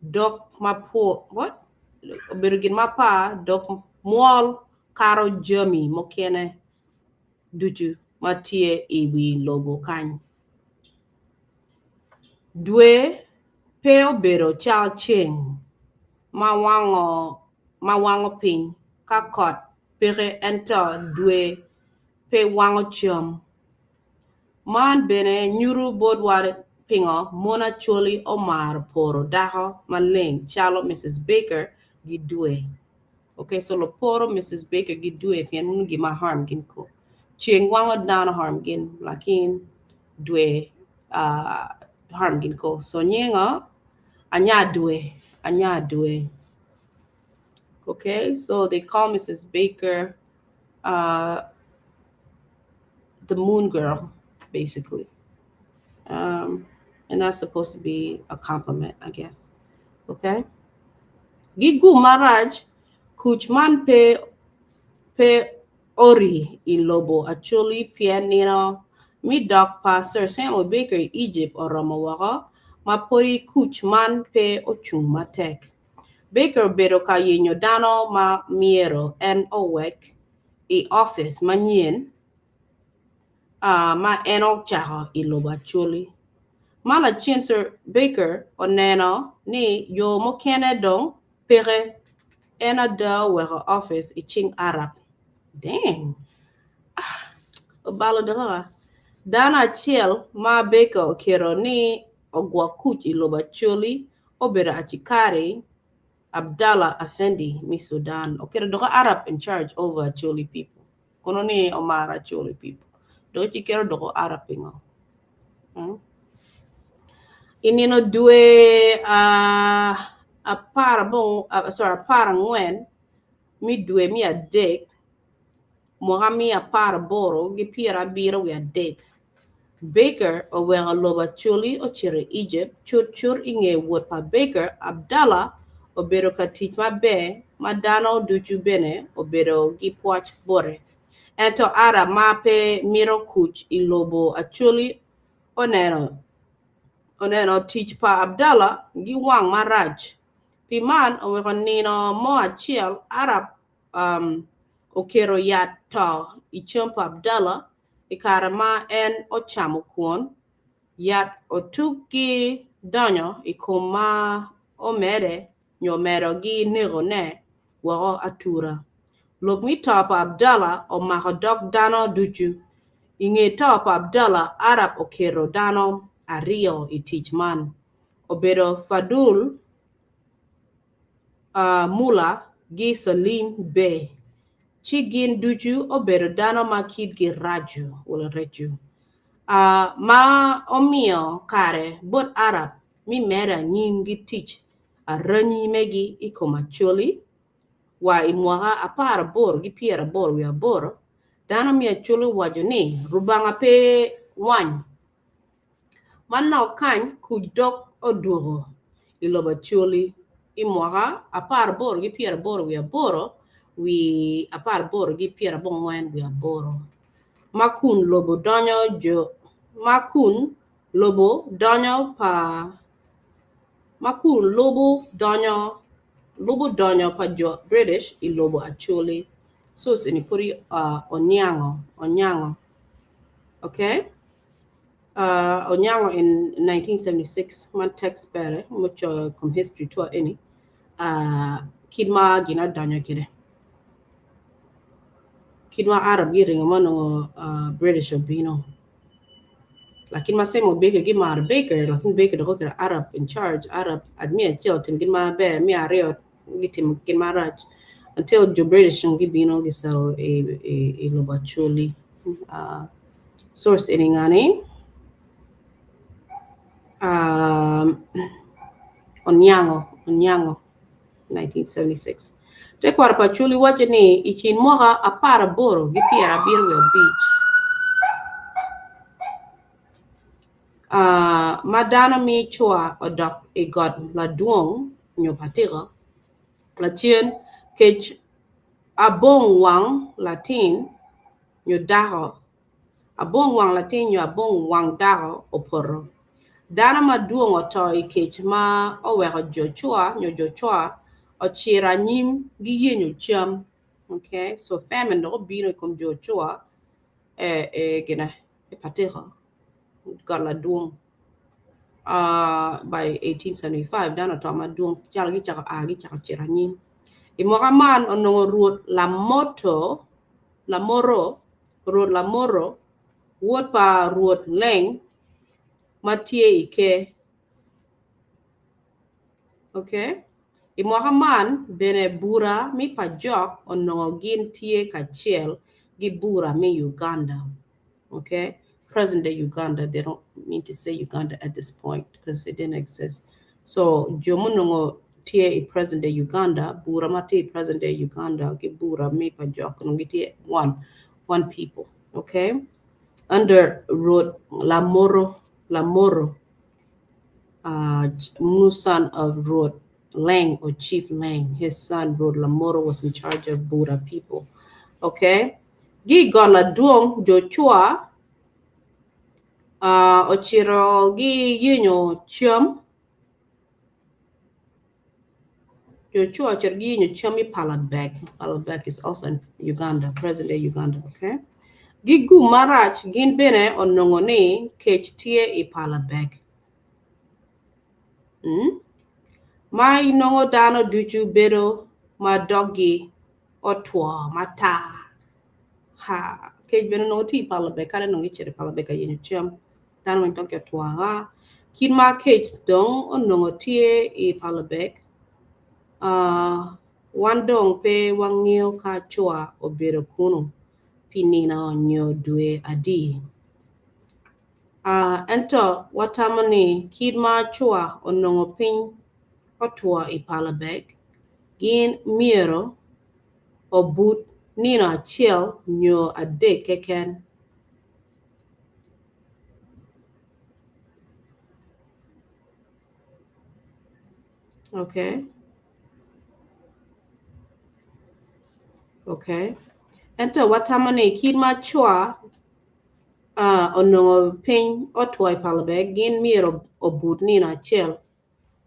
dok what? Obedo gin mapar dok mwol kato jami mukene ducu ma tye i wi lobo kany. Dwe pe obedo cal ceng ma wango piny ka kot peke ento dwe pe wango cam. Man bene nyuto botwa pingo mon Acholi omaro poro dako maleng calo Mrs. Baker gi dwe. Okay, so luporo Mrs. Baker gi dwe pien nongo gima harm gin ko. Ceng wango dano harm gin, lakin dwe harm gin ko. So nyinge ngo? Anya dwe, anya dwe. Okay, so they call Mrs. Baker the moon girl, basically. And that's supposed to be a compliment, I guess. Okay? Gi gum marac, kuc man pe pe ori i lobo Acholi pien nino mi dok pa Sir Samuel Baker i Egypt oromo woko ma podi kuc man pe ocung matek. Baker obedo ka yenyo dano ma myero en owek i opic manyen ma en ocako i lobo Acholi. Ma lacen Sir Baker oneno ni yo mukene dong peke, en ada oweko opic i cing Arab. Dang! Obalo dok Dano acel ma Baker oketo ni ogwok kuc i lobo Acholi obedo acikari Abdallah Effendi me Sudan. Oketo dok Arab in charge over Acholi people. Kono ni omaro Acholi people. Dok ci keto doko Arab pingo? I nino dwe 14 me dwe me adek mwaka me 1873, Baker oweko lobo Acholi ocito i Egypt cutcut i nge wot pa Baker, Abdallah obedo ka tic maber ma dano ducu bene obedo ki pwoc bote. Ento Arab ma pe mito kuc i lobo Acholi oneno tic pa Abdallah ki wang marac. Pi man oweko nino mo acel Arab oketo yat to i cam pa Abdallah i kare ma en ocamo kwon, yat otugi donyo i kom ma omede nyo omedo gi nekone woko atura. Lok me to pa Abdallah omako dog dano ducu. I nge to pa Abdallah, Arab oketo dano aryo i tic man. Obedo Fadul. Mula ki Salim Bey, ci gin ducu obedo dano ma kitgi racu wala recu, ma omiyo kare bot Arab me medde anyim ki tic aranyi megi i kom Acholi wa i mwaka 18 ki 88, dano me Acholi owaco ni Rubanga pe wany. Manok kany kuc dok odwogo i lobo Acholi i mwaka 18 ki 88 wi 18 ki 90 wi aboro ma kun lobo donyo jo ma kun lobo donyo pa ma kun lubo donyo lubo donyo pa jo British i lobo Acholi. Source eni pudi onyango onyango okay. Onyango in 1976 man text pere mucoyo i kom history tua eni kit ma gin odonyo kwede kit ma Arab giringo ma onongo British obino lakin ma Samuel Baker gimaro Baker lakin Baker dok oketo Arab in charge Arab me acel otimo gin maber me aryo gitimo gin marac until jo British dong gibino gisettle i lobo Acholi. Source eni ngani Onyango Onyango 1976 Tekwaro pa Acholi waco ni i kin mwaka 18 ki 75 ma dano me cwa odok i got ladwong nyo patika lacen kec abong wang latin nyo dako abong wang latin nyo abong wang dako opoto. Dano madwong oto i kec ma oweko jo cwa nyo jo cwa ociro anyim giyenyo cam. Okay, so famine dok obino i kom jo cwa e gine i patika got ladwong. By 1875 dano oto madwong calo gicako a gicako cito anyim. I mwaka man onongo Rwot Lamoto Lamoro Rwot Lamoro wod pa Rwot Leng ma tye i ker. Okay. I mwaka man bene bura me Pajok onongo gin tye kacel ki bura me Uganda. Okay. Present day Uganda, they don't mean to say Uganda at this point because it didn't exist. So jo munongo tye i present day Uganda, bura ma tye i present day Uganda ki bura me Pajok onongo gitye one, one people. Okay. Under Rwot Lamoro, Lamoro, uh, son of Rwot Leng or Chief Leng. His son Rwot Lamoro was in charge of Bura people. Okay. Gi got ladwong jo cwa uh, ocito gi yenyo cam. Jo cwa ocito gi yenyo cam i Palabek. Palabek is also in Uganda, present day Uganda. Okay. Gi gum marac gin bene onongo ni kec tye i Palabek. Mm? Ma inongo dano ducu bedo ma doggi otwo matar. Ha, kec bene onongo tye i Palabek, kadi onongo gicito i Palabek ka yenyo cam, dano weng doggi otwo anga. Kit ma kec dong onongo tye i Palabek, uh, wan dong pe wangeyo ka cwa obedo kunu pi nino nyo dwe adi. Uh, ento watamo ni kit ma cwa onongo piny otwo i Palabek, gin myero obut nino acel nyo adek keken. Okay. Okay. Ento watamo ni kit ma cwa uh, onongo piny otwo i Palabek, gin myero obut nino acel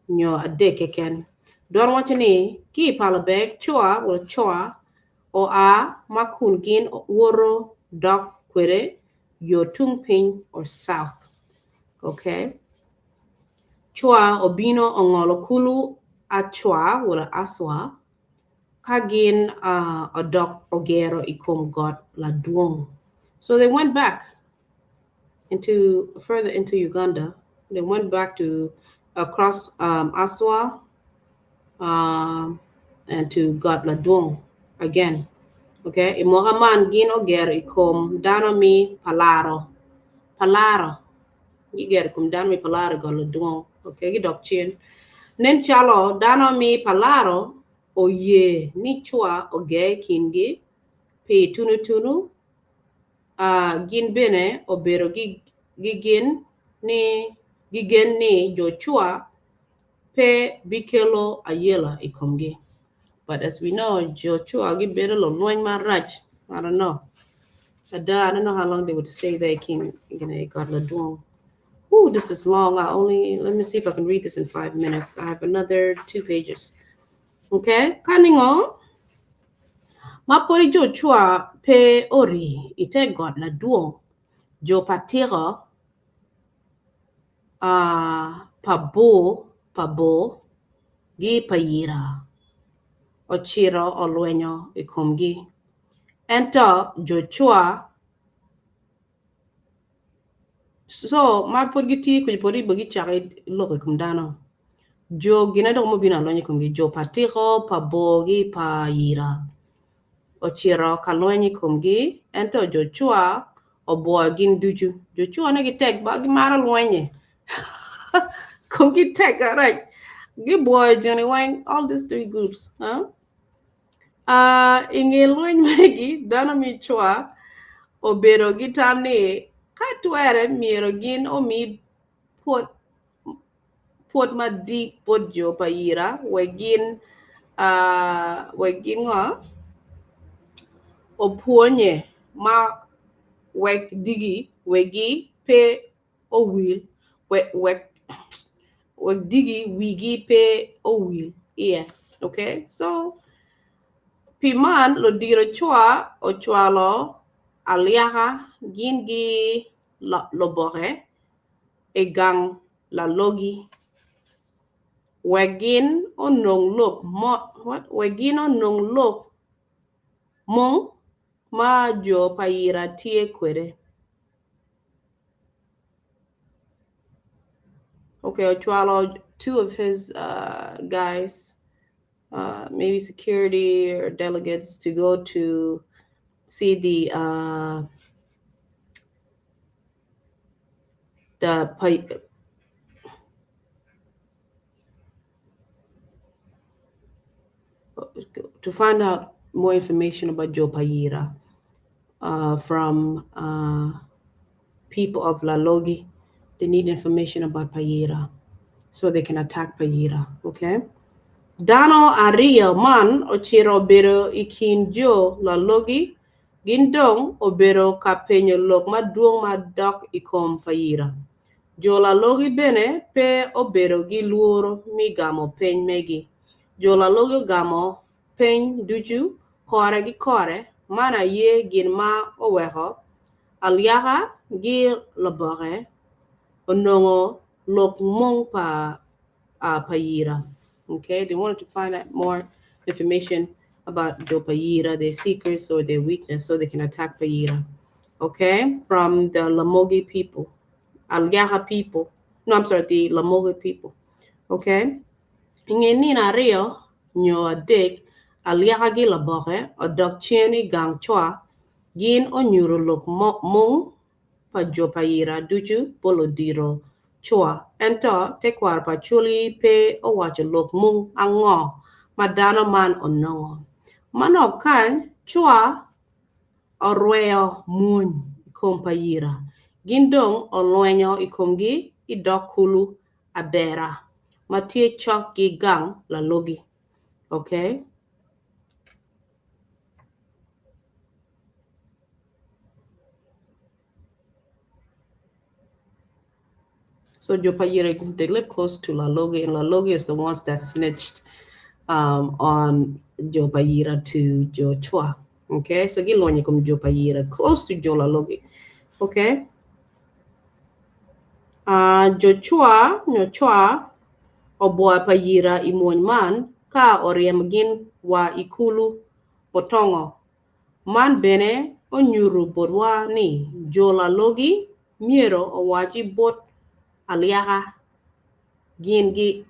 nyo adek keken. Dwon waco ni, ki i Palabek, cwa wala cwa oa ma kun gin woto dok kwede yo tung piny or south. Okay. Cwa obino ongolo kulu Acwa wala Aswa ka gin uh, odok ogero i kom got ladwong. So they went back into further into Uganda. They went back to across Aswa. and to Got Ladwong again. Okay, i mwaka man gin ogero i kom dano mi Palaro. Palaro. Gigero i kom dano mi Palaro i Got Ladwong. Okay, gidok cen. Nen calo dano mi Palaro oye ni Chwa oger i kingi pi tunutunu gin bene obedo gigin ni gigen ni jo Chwa pe bikelo ayela i komgi. But as we know, jo Chwa gibedo lulweny marac. I don't know. Ada, I don't know how long they would stay there kin Got Ladwong. Ooh, this is long. I only, let me see if I can read this in 5 minutes. I have another 2 pages. Okay, kaningo ma pwod jo Chwa pe ori i te Got Ladwong, jo pa Tiko, pa bor pa bor gi pa yira ocito olwenyo i komgi. Ento jo Chwa so ma pwod gitye kwede pwod bene gicako lok i kom dano. Jo gine dok mubino alweny i komgi jo pa Tiko pa bor gi pa yira ocito ka lweny i komgi ento jo Chwa obwoyo gin ducu. Jo Chwa ni gitek ba gimaro lwenye komgi tek arac gibwoyo joni weng all these three groups huh? I nge lweny megi, dano me Chwa obedo ki tam ni ka twere myero gin omi pwod madit bot jo pa Yira wek gin wek gin ngo opwonye ma wek digi wegi pe owil wek wek wek digi wigi pe owil iye. Okay, so pi man ludiro cwa ocwalo alyaka gin gi loboke i gang lalogi wek gin onong lok mo what wek gin onong lok mung ma jo pa Ira tye kwede. Okay, ocwalo two of his guys, maybe security or delegates, to go to see the the to find out more information about Jo Payira from people of Lalogi. They need information about Payira so they can attack Payira. Okay. Dano aryo man ocito obedo i kin jo Lalogi, gin dong obedo ka penyo lok madwong ma dok i kom Payira. Jo Lalogi bene pe obedo gi lworo mi gamo peny megi. Jo Lalogi ogamo peny ducu kore ki kore, man aye gin ma oweko alyaka gi loboke onongo lok mung pa Payira. Okay, they wanted to find out more information about Jo Payira, their secrets or their weakness, so they can attack Payira. Okay, from the Lamogi people, Alyaka people. No, I'm sorry, the Lamogi people. Okay, i nge nino aryo nyo adek, alyaka gi loboke odok cen i gang cwa, gin onyuto lok mung pa jo Payira ducu bot ludito cwa. Ento tekwaro pa Acholi pe owaco lok mung ango ma dano man onongo. Manok kany, cwa orweyo mwony i kom Payira, gin dong olwenyo i komgi i dog kulu Abera ma tye cok ki gang Lalogi. Okay. So Jo Payira, they live close to Lalogi, and Lalogi is the ones that snitched on Jo Payira to Jo Chwa. Okay, so gilwenyo i kom Jo Payira close to Jo Lalogi. Okay. Jo Chwa nyo Chwa obwoyo Payira i mwony man ka oryemo gin wa i kulu Potongo. Man bene onyuto botwa ni Jo Lalogi myero owaci bot alyaka gin gi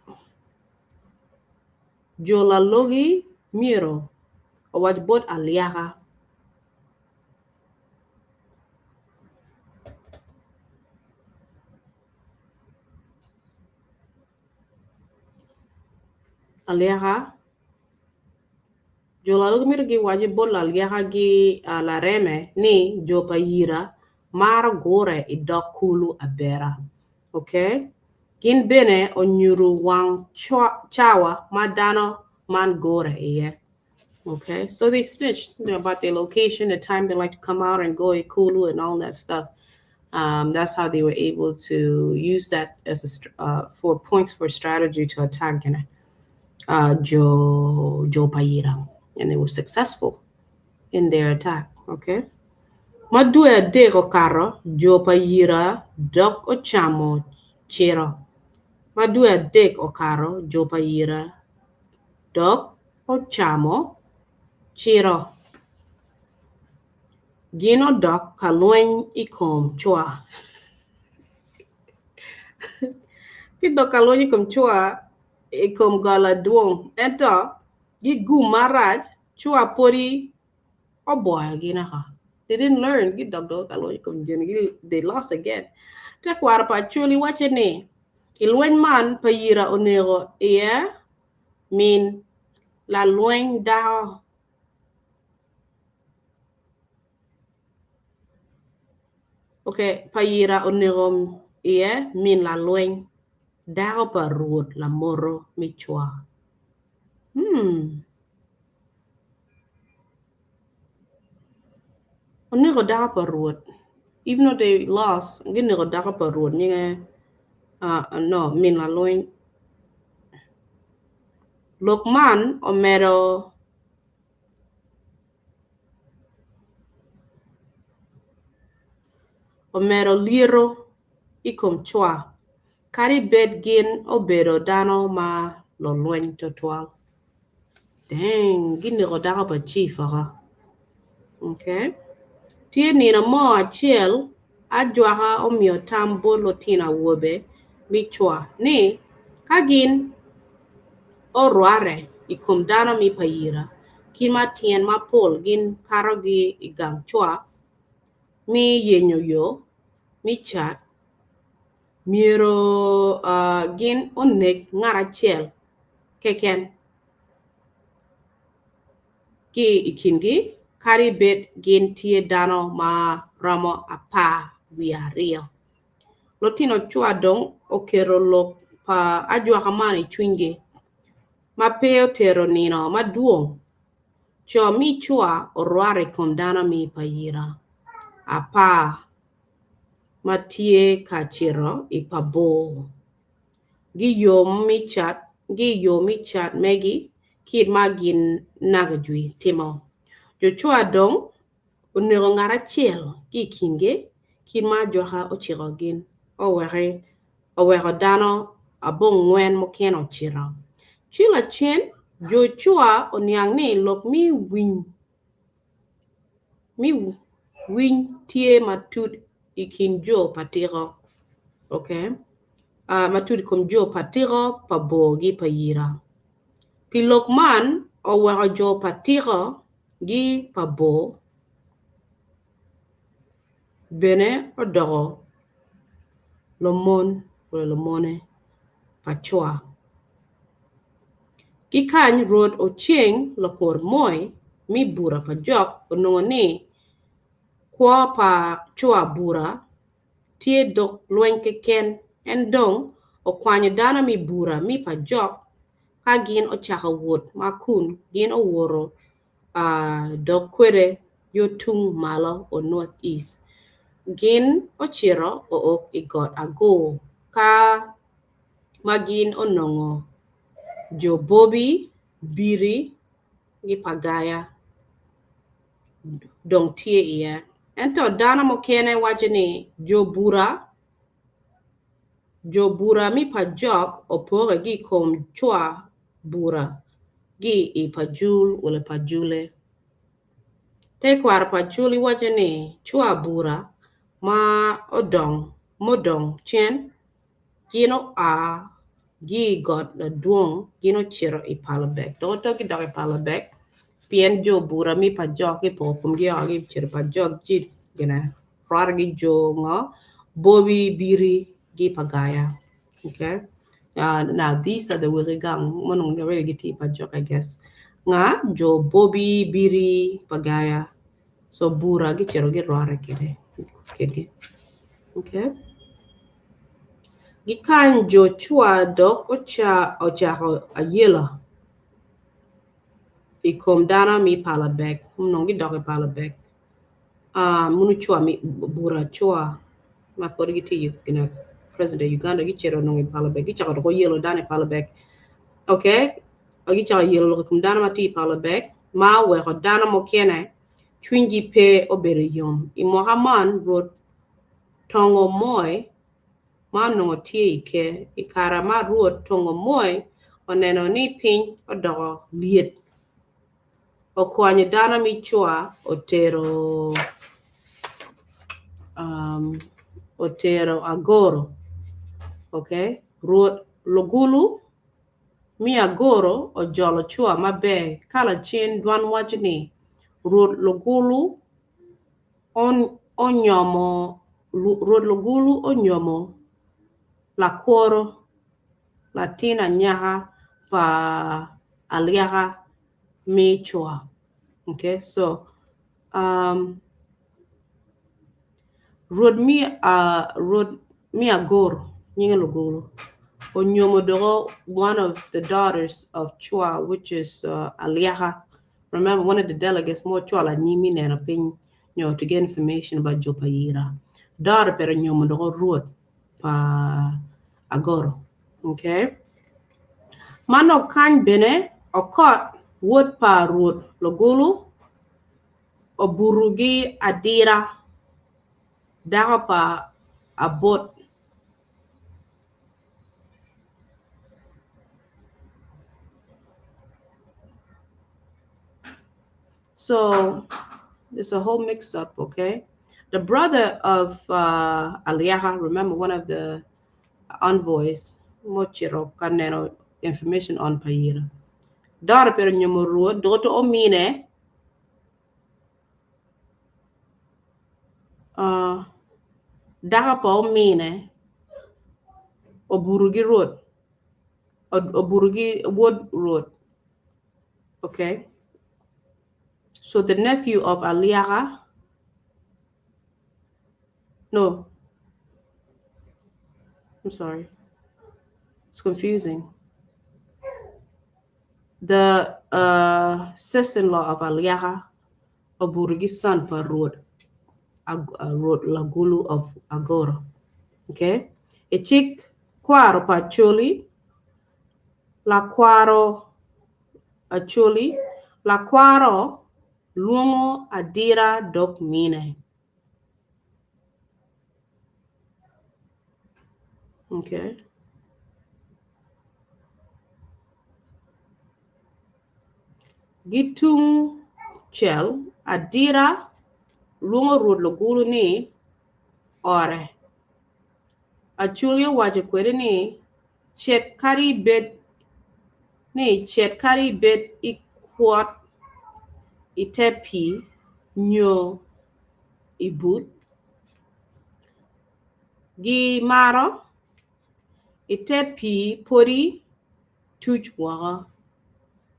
Jo Lalogi myero owac bot alyaka. Alyaka jo lalo gimito giwaci bot lalyaka gi lareme ni jo pa yira maro gure i dog kulu abera okay gin bene onyuto wang cawa ma dano man gure iye okay so they snitched about their location the time they like to come out and go i kulu and all that stuff um, that's how they were able to use that as a for points for strategy to attack jo jo pa yira and they were successful in their attack okay ma dwe adek okato jo pa yira dok ocamo ciro ma dwe adek okato jo pa yira dok ocamo ciro gin odok ka lweny i kom cwa gidok ka lweny i kom cwa i kom got ladwong ento gigum marac cwa podi oboyo gin oko they didn't learn gidok dok ka lweny i kom joni they lost again tekwaro pa Acholi waco ni i lweny man pa yira oneko iye min lalweny dako okay pa yira oneko iye min lalweny dako pa rwot lamoto me cwa hmm oneko dako pa rwot even though they lost gineko dako pa rwot nyinge no min lalweny lok man omedo omedo lyeto i kom cwa kadi bed gin obedo dano ma lulweny tutwal dang gineko dako pa chief oko okay tye nino mo acel ajwaka omiyo tam bot lutino awobe me cwa ni ka gin orwate i kom dano me pa yira ki ma tyen mapol gin katogi i gang cwa me yenyo yo me cat myero gin onek ngat acel keken ki i kingi kadi bed gin tye dano ma romo 12. Lutino cwa dong oketo lok pa ajwaka man i cwinygi ma pe otero nino madwong co mi cwa orwato i kom dano mi pa yira apar ma tye ka cito i pa bor gi yo me cat megi kit ma gin naka jwi timo. Jo cwa dong oneko ngat acel ki i kingi kit ma ajwaka ociko gin oweko dano abongwen mukene ocito. Ci lacen jo cwa oniang ni lok me winy tye matut i kin jo pa tiko okay matut i kom jo pa tiko pa bor gi pa yira. Pi lok man oweko jo pa tiko gi pa bor bene odoko lomon wala lomone pa cwa. Ki kany Rwot Oceng lakor moi me bura pa jok onongo ni kwo pa cwa bura tye dok lweny keken en dong okwanyo dano me bura me pa jok ka gin ocako wot ma kun gin owoto dok kwede yo tung malo o North East. Gin ocito ook i got Agur ka ma gin onongo jo Bobi, Biri ki Pagaya dong tye iye. Ento dano mukene waco ni jo bura me pa jok opoke ki i kom cwa bura ki i Pajul wala Pajule. Tekwaro pa Acholi waco ni cwa bura ma odong cen gin oa. Gi i got ladwong gin ocito i Palabek. Dok oto gidok i Palabek pien jo bura mi Pajok gipoko komgi oko gicito i Pajok ci gine rwatogi jo ngo Bobi Biri gi pa Gaya. Okay. Now these are the wegi gang ma onongo already gitye i Pajok I guess. Nga jo Bobi Biri pa Gaya. So bura gicito girwate kwede kedgi. Okay. Gikany Jocua dok ocako ayela i kom dano me Palabek, onongo gidok i Palabek, mono cwa bura cwa ma pwod gitye i president of Uganda gicito onongo i Palabek gicako dok oyelo dano i Palabek ok gicako yelo lok i kom dano ma tye i Palabek ma oweko dano mukene cwinygi pe obedo yom. I mwaka man Rwot Tongo Moi ma onongo tye i ker. I kare ma Rwot Tongo Moi oneno ni piny odoko lyet, okwanyo dano me cwa otero agoro. Okay, Rwot Lugulu me agoro ojolo cwa maber ka lacen dwan waco ni Rwot Lugulu onyomo Rwot Lugulu onyomo lakworo latin anyaka pa Alyaka me Cwa. Okay, so um, Rwot me Rwot me Agoro nyinge Lugulu onyomo doko one of the daughters of Cwa which is Alyaka. Remember one of the delegates ma ocwalo anyim me neno piny nyo to get information about jo pa Yira. Daughter pere onyomo doko rwot pa Agoro. Okay. Manok kany bene Okot wod pa Rwot Lugulu obuto gi Adira dako pa Abot. So there's a whole mix up, okay? The brother of Aliaha, remember one of the envoys, Mochiro kaneno information on Payira. Daughter pero nyomo ruo, doto omine dako pa omine obuto ki rwot obuto ki wod rwot okay so the nephew of Aliaka no I'm sorry it's confusing the uh, sister-in-law of Aliaka obuto ki son pa Rwot Rwot Lagulu of Agoro. Okay? I cik kwaro pa Acholi, lakwaro Acholi, lakwaro lwongo adira dok mine. Okay. Gitung cel adira lwongo Rwot Lugulu ni ore. Acholi owaco kwede ni cit kadi ibed ni cit kadi ibed i kwot i te pii nyo i but. Gimaro i te pii pwodi tuc woko.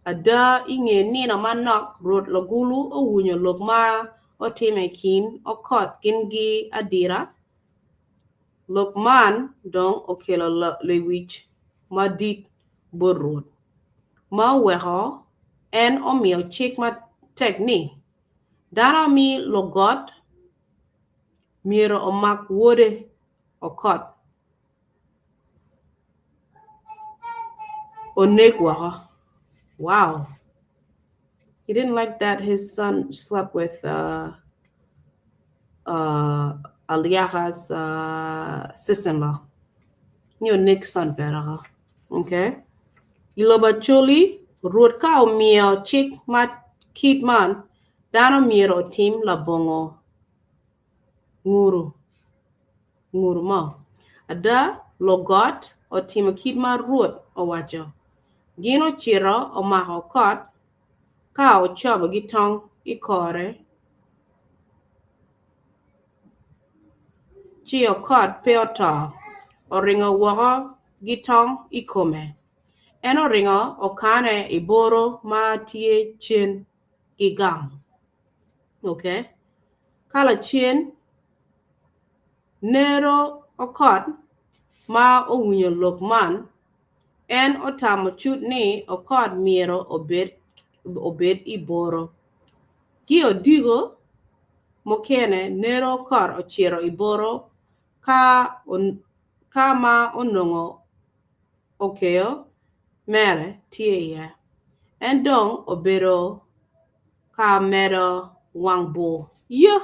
Ada, i nge nino manok, Rwot Lagulu owinyo lok ma otimme i kin Okot gin ki Adira. Lok man dong okelo lewic madit bot Rwot, ma oweko en omiyo cik matek ni, Dano me lugot myero omak wode Okot. Onek woko. Wow. He didn't like that his son slept with Aliaka's sister-in-law. Ni onek son pere woko. Okay. I lobo Acholi, Rwot ka omiyo cik ma kit man, dano myero otim labongo nguru. Nguru mo. Ada, lugot. otimo kit ma Rwot owaco. Gin ocito omako okot ka ocobo gi tong i kore, ci okot pe oto, oringo woko gi tong i kome. En oringo okane i boro ma tye cen ki gang. Okay. Ka lacen nero okot ma owinyo lok man, en otamo cut ni okot myero obed i boro. Ki odiko mukene, nero okot ocito i boro ka ma onongo okeyo mere tye iye. En dong obedo ka medo wang bur. Yo!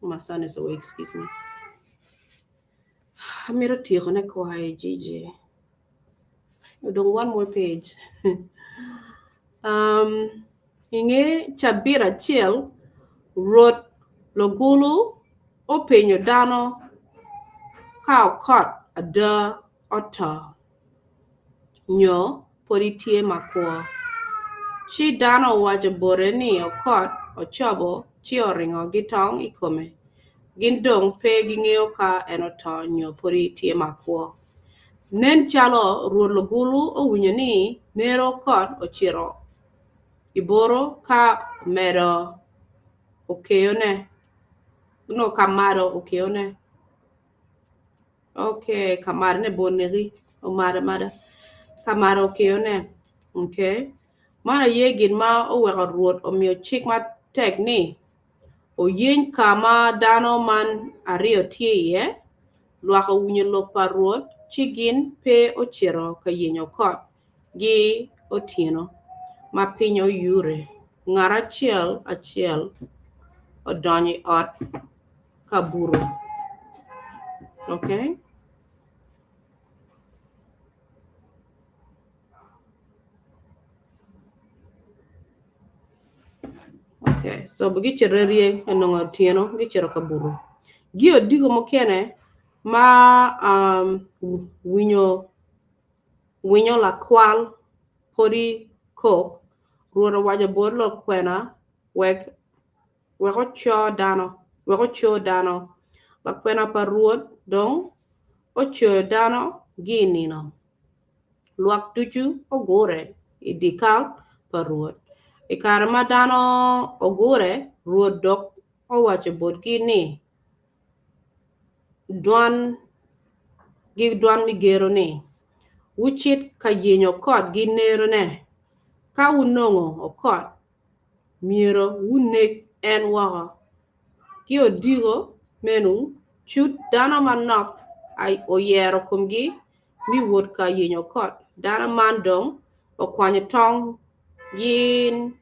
My son is awake, excuse me. Amito tyekone kwaye Gigi. Odong one more page. um, I nge cabit acel, Rwot Logulu openyo dano ka okot ada oto nyo pwod tye makwo. Ci dano owaco bote ni okot ocobo ci oringo ki tong i kome. Gin dong pe gingeyo ka en oto nyo pwod tye makwo. Nen calo Rwot Lugulu owinyo ni nero okot ocito i boro ka medo okeyone no ka mado okeyone. Okay, ka madone bor neki omado amada ka mado okeyone. Okay. Man aye gin ma oweko Rwot omiyo cik matek ni oyeny ka ma dano man aryo tye iye. Lwak owinyo lok pa Rwot ci gin pe ocito ka yenyo kot gi otyeno ma piny oyure. Ngat acel acel odonyo i ot ka buto. Okay. Okay, so gicito rye onongo otyeno gicito ka buto. Gi odiko mukene ma um, winyo winyo lakwal podi kok, Rwot owaco bot lukwena wek wek oco dano, wek oco dano. Lakwena pa Rwot dong ocoyo dano gi i nino. Lwak ducu ogure i dyekal pa Rwot. I kare ma dano ogure, Rwot dok owaco botgi ni, Dwan gi dwan me gero ni, 'Wucit ka yenyo okot ki nerone. Ka wunongo okot, myero wunek en woko. Ki odiko meno, cut dano manok oyero komgi me wot ka yenyo okot. Dano man dong okwanyo tong gin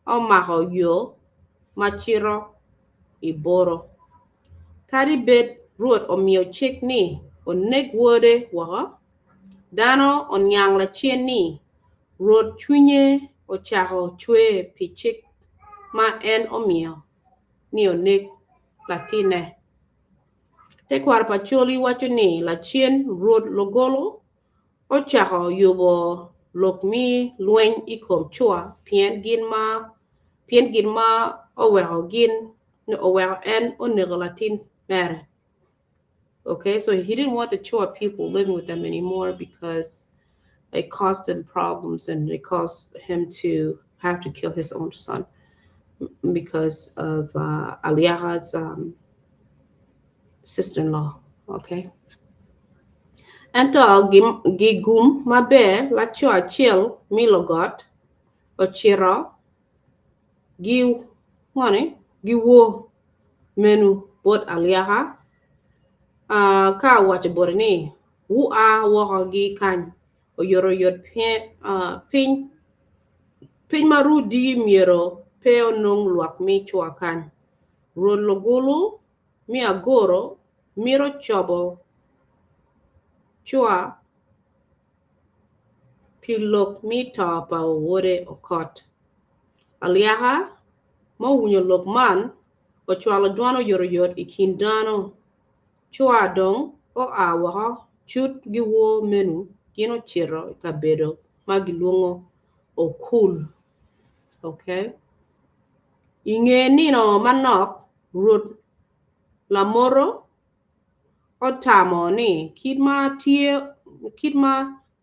omako yo ma cito i boro. Kadi bed Rwot omiyo cik ni onek wode woko, dano oniang lacen ni Rwot cwinye ocako cwer pi cik ma en omiyo ni onek latinne. Tekwaro pa Acholi waco ni lacen Rwot Logolo ocako yubo lok me lweny i kom Cua pien gin ma pien gin ma oweko gin oweko en oneko latin mere. Okay, so he didn't want the Chua people living with them anymore because it caused them problems and it caused him to have to kill his own son because of Aliaha's sister-in-law. Okay. Ento gigum maber laco acel mi logot ocito gi ngoni giwor menu bot Aliaka ka owaco bote ni, Wua woko ki kany oyotoyot piny, piny ma ru diki myero pe onong lwak me cwa kany. Rwot lugulu me agoro mito cobo cwa pi lok me to pa wode Okot. Aliaka ma owinyo lok man, ocwalo dwan oyotoyot i kin dano. Cwa dong Oa woko cut giwor menu gin ocito i kabedo ma gilwongo Okul. Okay. I nge nino manok, Rwot Lamoro otamo ni kit ma kit ma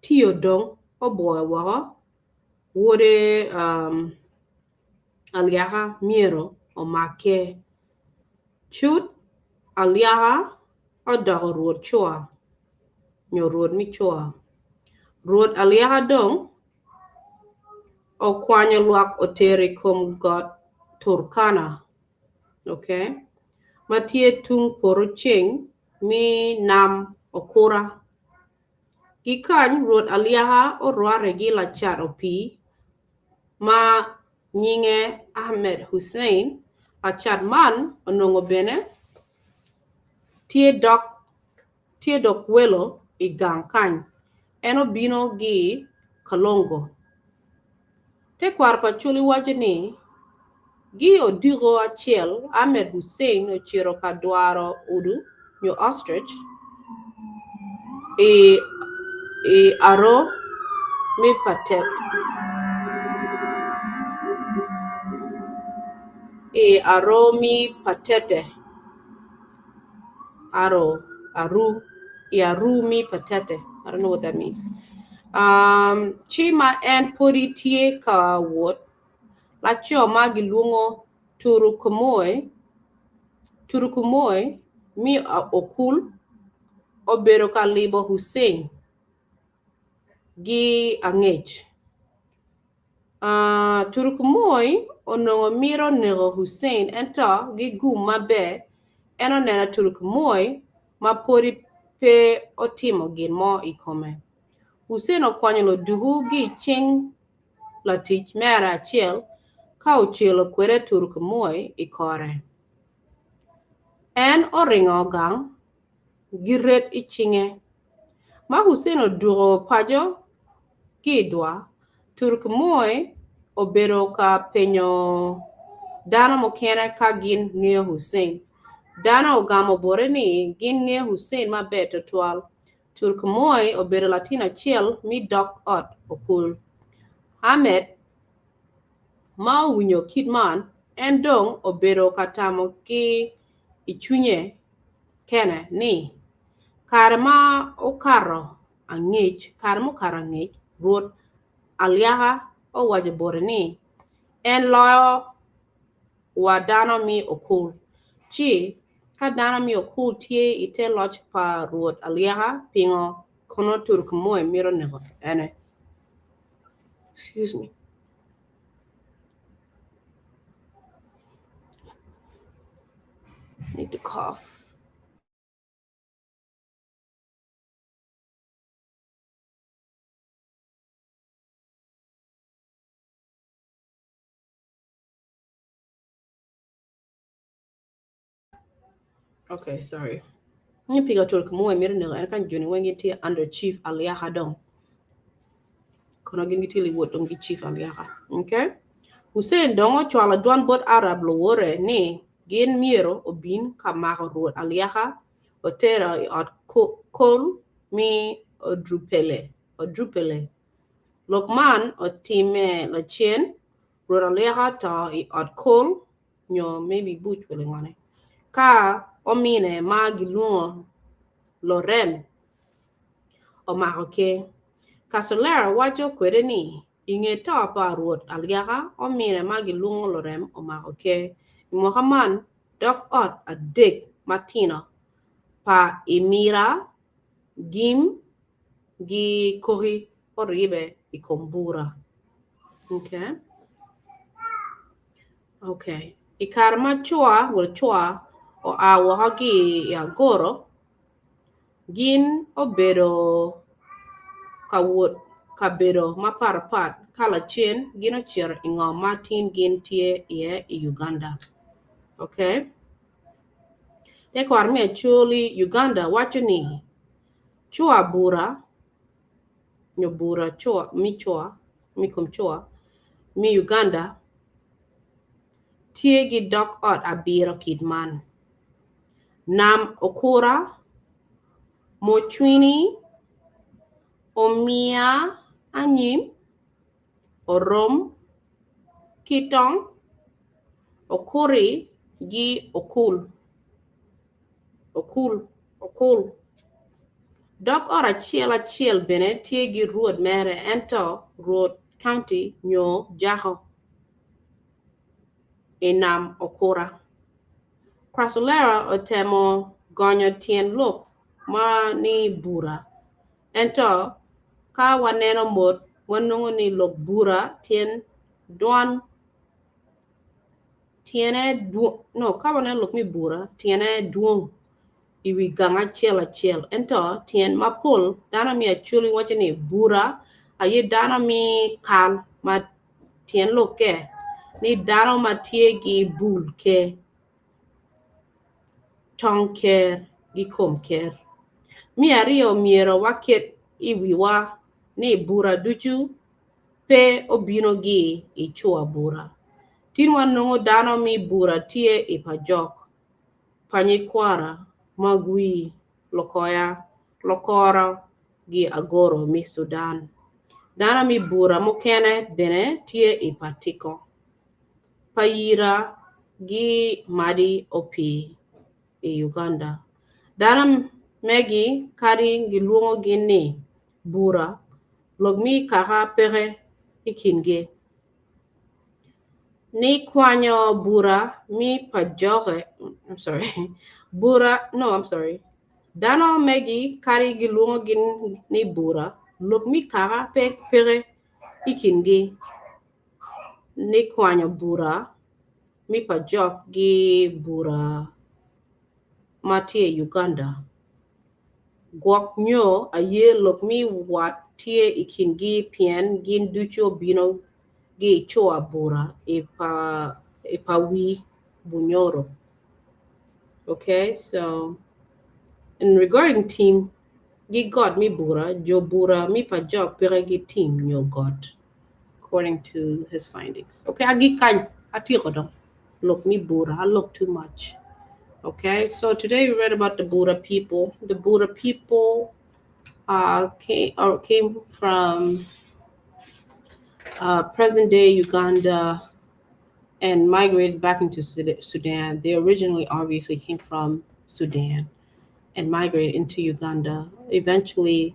tiyo dong obwoyo woko wode um, Alyaka myero omakke. Cut Alyaka odoko rwod cua, nyo rwod me cua. Rwod Alyaka dong okwanyo lwak otero i kom got Turkana, okay, ma tye tung poto ceng me nam Okura. Ki kany, Rwot Alyaka orwatte ki lacat opii ma nyinge Ahmed Hussein. Lacat man onongo bene tye dok welo i gang kany. En obino ki Kalongo. Tekwaro pa Acholi waco ni, Gi odiko acel, Ahmed Hussein ocito ka dwaro udu nyo ostrich i aro me Patete, i aru me Patete, I don't know what that means, ci ma en pwodi tye ka wot, laco ma gilwongo Turukumoi me Okul obedo ka libo Hussein gi angec. Turukumoi onongo mito neko Hussein ento gi gum maber en oneno Turukumoi ma pwodi pe otimo gin mo i kome. Hussein okwanyo luduku gi i cing latic mere acel ka ocelo kwede Turukumoi i kore. En oringo gang gi ret i cinge. Ma Hussein odwogo paco ki i dwa, Turkmoy obedo ka penyo dano mukene ka gin ngeyo Hussein. Dano ogamo bote ni gin ngeyo Hussein maber tutwal. Turkmoy obedo latin acel me dog ot Okul. Ahmed ma owinyo kit man, en dong obedo ka tamo ki i cwinye kene ni, Kare ma okato angec, kare mukato angec, Rwot Alyaka owaco bote ni en loyo wa dano me okul. Ci, ka dano me okul tye i te loc pa Rwot Alyaka, pingo kono Turkmoy mito neko ene? Excuse me. Need to cough. Okay, sorry. Nyo piga tur kamo mito nego en kan joni weng gitye under chief Aliaka dong. Kono gin gitye liwot dong gi chief Aliaka. Okay? Hussein dong ocwalo dwan bot Arab luwore ni gin myero obin ka mako Rwot Aliaka otero i ot kol mi Odrupele. Odrupele. Lok man otime lacen Rwot Aliaka oto i ot kol nyo maybe buc wele ngone ka omine ma gilwongo Lorem omako ker. Kasolera waco kwede ni i nge to pa Rwot Alyaka omine ma gilwongo Lorem omako ker. I mwaka man dok ot adek matino pa Imira Gim gi Koki oribe i kom bura. Okay. Okay. I kare ma cwa wod cwa oa woko ki i agoro, gin obedo ka wot kabedo mapatpat ka lacen gin ocito i ngom ma tin gin tye iye i Uganda. Okay. Tekwaro me Acholi Uganda waco ni cwa bura nyo bura cwa me cwa me kom cwa me Uganda tye ki dog ot abiro kit man, Nam Okura, Mucwini, Omiya Anyim, Orom, Kitong, Okuri gi Okul. Okul, Okul. Dok ot acel acel bene tye gi rwod mere ento rwod county nyo jako i nam Okura. Crasolera otemo gonyo tyen lok ma ni bura ento ka waneno mot wanongo ni lok bura tyen dwan tyene no ka waneno lok me bura tyene dwong i wi gang acel acel ento tyen mapol dano me Acholi waco ni bura aye dano me kal ma tyen lokke ni dano ma tye ki bul ker, tong ker ki kom ker. Me aryo myero waket i wiwa ni bura ducu pe obino gi i cua bura. Tin wanongo dano me bura tye i Pajok, Panyikwara, Magwi, Lokoya, Lokoro gi Agoro me Sudan. Dano me bura mukene bene tye i Patiko, Payira gi Madi Opii i Uganda. Dano megi kadi gilwongogi ni bura, lok me kaka peke i kingi. Ni kwanyo bura me Pajoke, I'm sorry, bura, no, I'm sorry. Dano megi kadi gilwongogi ni bura, lok me kaka pe peke i kingi. Ni kwanyo bura me Pajok gi bura ma tye i Uganda. Gwok nyo aye lok me wat tye i kingi pien gin ducu obino gi i cua bura i pa wi Bunyoro. Okay, so in regarding tim gi got me bura, jo bura me Pajok peke gi tim nyo got according to his findings. Okay, agik kany atyeko dong lok me bura, alok too much. Okay, so today we read about the Bura people. The Bura people came from present day Uganda and migrated back into Sudan. They originally obviously came from Sudan and migrated into Uganda. Eventually,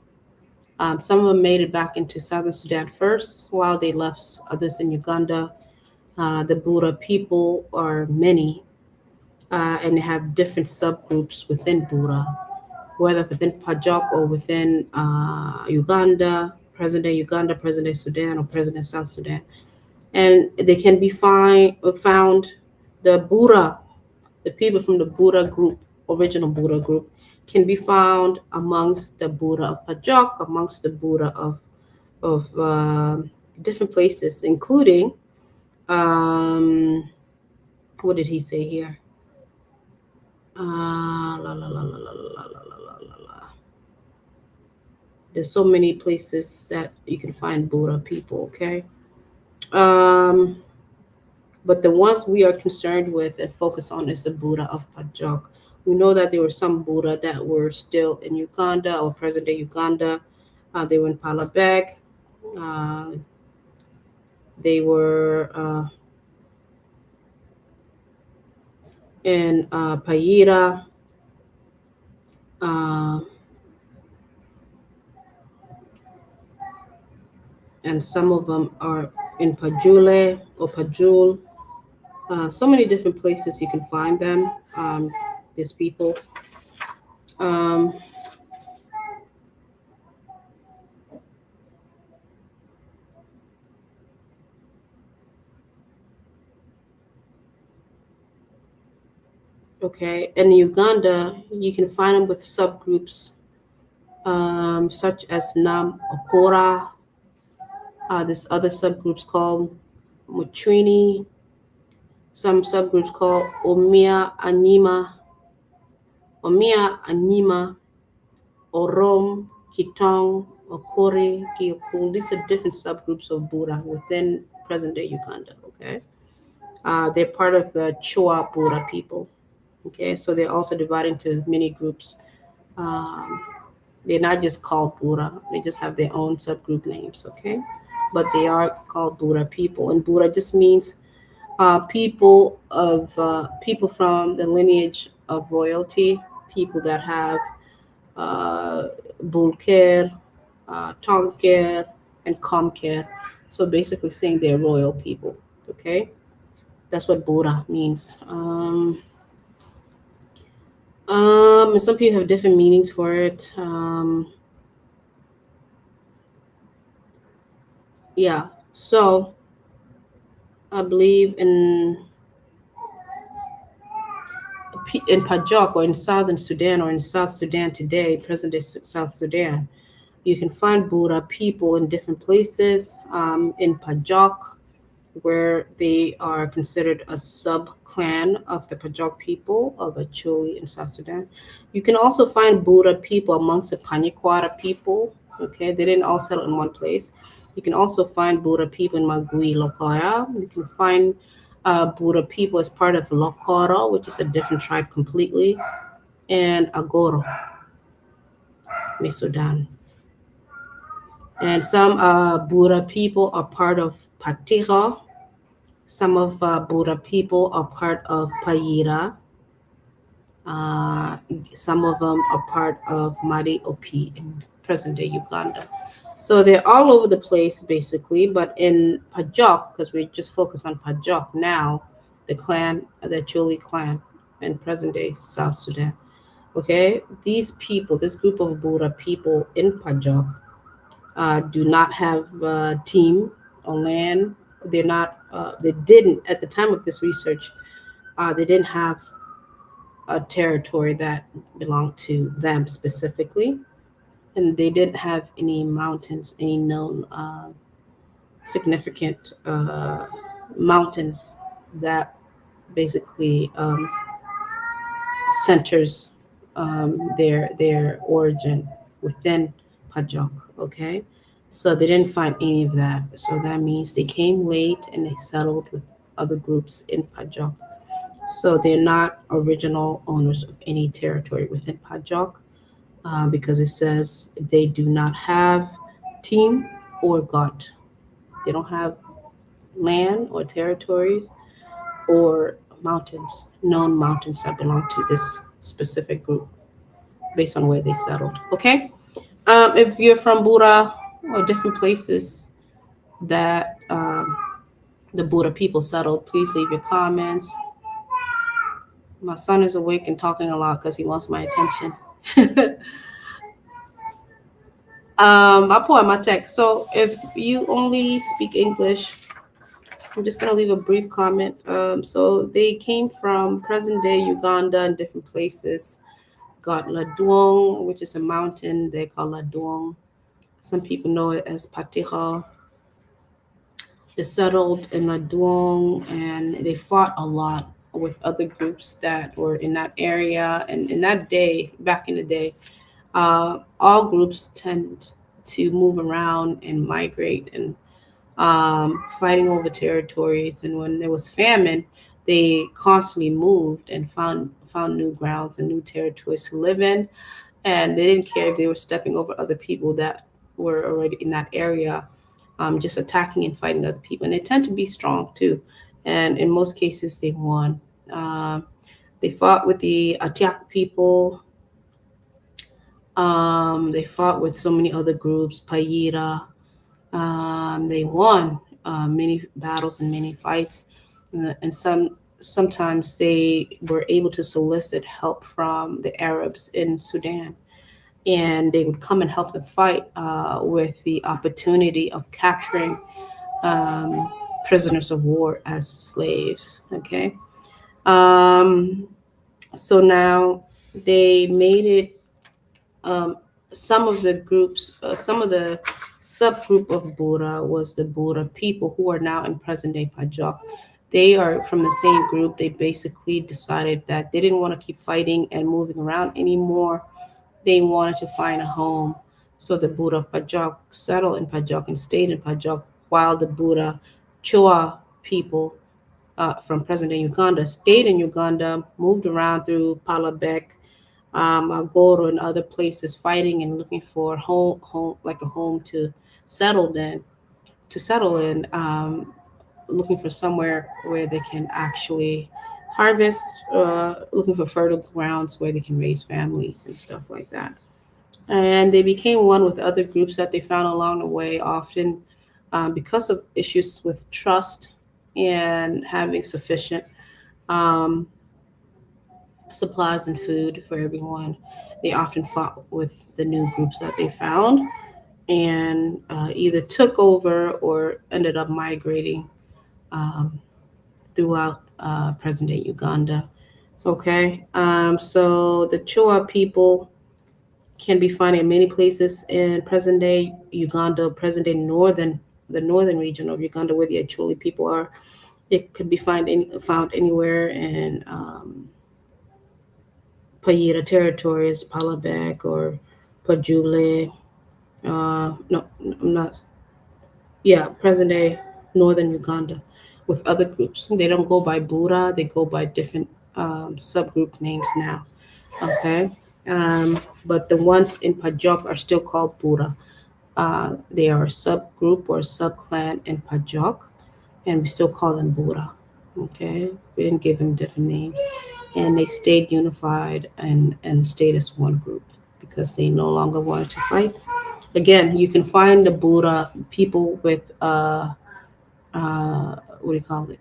some of them made it back into southern Sudan first, while they left others in Uganda. The Bura people are many and they have different subgroups within Bura, whether within Pajok or within Uganda, present day Uganda, present day Sudan, or present day South Sudan. And they can be found, the Bura, the people from the Bura group, original Bura group, can be found amongst the Bura of Pajok, amongst the Bura of different places, including, what did he say here? La la la la la la la la la la la. There's so many places that you can find Bura people, okay? But the ones we are concerned with and focus on is the Bura of Pajok. We know that there were some Bura that were still in Uganda or present day Uganda. They were in Palabek. They were in Payira. And some of them are in Pajule or Pajul. So many different places you can find them, these people. Okay, in Uganda, you can find them with subgroups such as Nam Okora. There's other subgroups called Muchwini. Some subgroups called Omia Anyima, Omia Anyima, Orom, Kitong, Okori, Giokul. These are different subgroups of Bura within present-day Uganda. Okay, they're part of the Chua Bura people. Okay, so they're also divided into many groups. They're not just called Bura, they just have their own subgroup names, okay? But they are called Bura people. And Bura just means people from the lineage of royalty, people that have Bulker, Tonker, and Comker. So basically saying they're royal people, okay? That's what Bura means. Some people have different meanings for it. Yeah, so I believe in Pajok or in southern Sudan or in South Sudan today, present day South Sudan, you can find Bura people in different places. In Pajok, where they are considered a sub clan of the Pajok people of Acholi in South Sudan. You can also find Bura people amongst the Panyikwara people. Okay, they didn't all settle in one place. You can also find Bura people in Magui Lokoya. You can find Bura people as part of Lokoro, which is a different tribe completely, and Agoro, Sudan. And some Bura people are part of Patira. Some of Bura people are part of Payira. Some of them are part of Madi Opi in present day Uganda. So they're all over the place basically, but in Pajok, because we just focus on Pajok now, the clan, the Acholi clan in present day South Sudan. Okay, these people, this group of Bura people in Pajok, do not have a team or land. They're not, they didn't, at the time of this research, they didn't have a territory that belonged to them specifically. And they didn't have any mountains, any known significant mountains that basically centers their origin within Pajok. Okay, so they didn't find any of that. So that means they came late and they settled with other groups in Pajok. So they're not original owners of any territory within Pajok because it says they do not have team or got. They don't have land or territories or mountains, known mountains that belong to this specific group based on where they settled. Okay? If you're from Bura or different places that the Bura people settled, please leave your comments. My son is awake and talking a lot because he wants my attention. I'll pull out my text. So if you only speak English, I'm just going to leave a brief comment. So they came from present day Uganda and different places. Got Laduong, which is a mountain they call Laduong. Some people know it as Patira. They settled in Laduong and they fought a lot with other groups that were in that area. And in that day, back in the day, all groups tend to move around and migrate and fighting over territories. And when there was famine, they constantly moved and found new grounds and new territories to live in. And they didn't care if they were stepping over other people that were already in that area, just attacking and fighting other people. And they tend to be strong too. And in most cases, they won. They fought with the Atiak people. They fought with so many other groups, Payira. They won many battles and many fights. And sometimes they were able to solicit help from the Arabs in Sudan. And they would come and help them fight with the opportunity of capturing prisoners of war as slaves. Okay. So now they made it, some of the groups, some of the subgroup of Bura was the Bura people who are now in present day Pajok. They are from the same group. They basically decided that they didn't want to keep fighting and moving around anymore. They wanted to find a home. So the Bura of Pajok settled in Pajok and stayed in Pajok, while the Bura Choa people from present day Uganda stayed in Uganda, moved around through Palabek, Agoro and other places fighting and looking for home, home like a home to settle in, to settle in, looking for somewhere where they can actually harvest, looking for fertile grounds where they can raise families and stuff like that. And they became one with other groups that they found along the way, often because of issues with trust and having sufficient supplies and food for everyone. They often fought with the new groups that they found and either took over or ended up migrating throughout present day Uganda. Okay, so the Chua people can be found in many places in present day Uganda, present day northern, the northern region of Uganda where the Acholi people are. It could be found anywhere in Payira territories, Palabek or Pajule. No, I'm not. Yeah, present day northern Uganda with other groups. They don't go by Bura, they go by different subgroup names now. Okay. But the ones in Pajok are still called Bura. They are a subgroup or subclan in Pajok, and we still call them Bura. Okay. We didn't give them different names. And they stayed unified and stayed as one group because they no longer wanted to fight. Again, you can find the Bura people with what do you call it?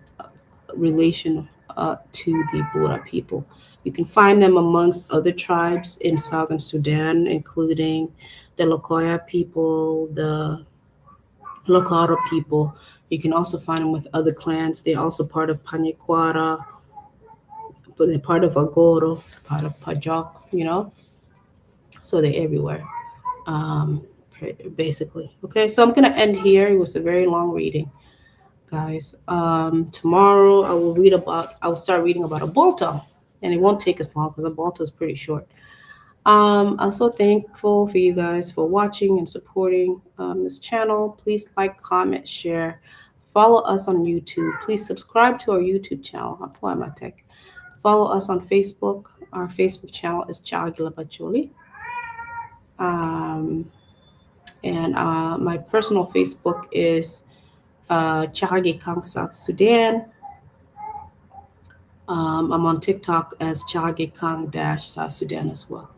Relation to the Bura people. You can find them amongst other tribes in southern Sudan, including the Lokoya people, the Lokaro people. You can also find them with other clans. They're also part of Panyikwara, but they're part of Agoro, part of Pajok, you know? So they're everywhere, basically. Okay, so I'm going to end here. It was a very long reading, guys. Tomorrow I will read about, I will start reading about Abolto, and it won't take us long because Abolto is pretty short. I'm so thankful for you guys for watching and supporting this channel. Please like, comment, share, follow us on YouTube. Please subscribe to our YouTube channel, Apo Tech. Follow us on Facebook. Our Facebook channel is Chagila Bacholi. And my personal Facebook is Chagi Kang South Sudan. I'm on TikTok as Chagi Kang dash South Sudan as well.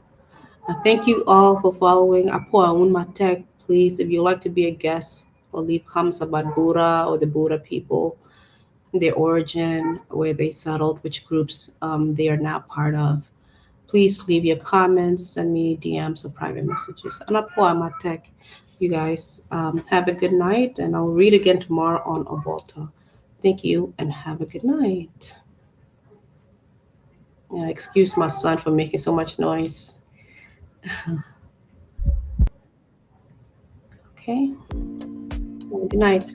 Thank you all for following Apo Matek. Please, if you'd like to be a guest or leave comments about Bura or the Bura people, their origin, where they settled, which groups they are now part of, please leave your comments, send me DMs or private messages. And Apo Matek, you guys have a good night, and I'll read again tomorrow on Abolto. Thank you, and have a good night. And excuse my son for making so much noise. Okay. Good night.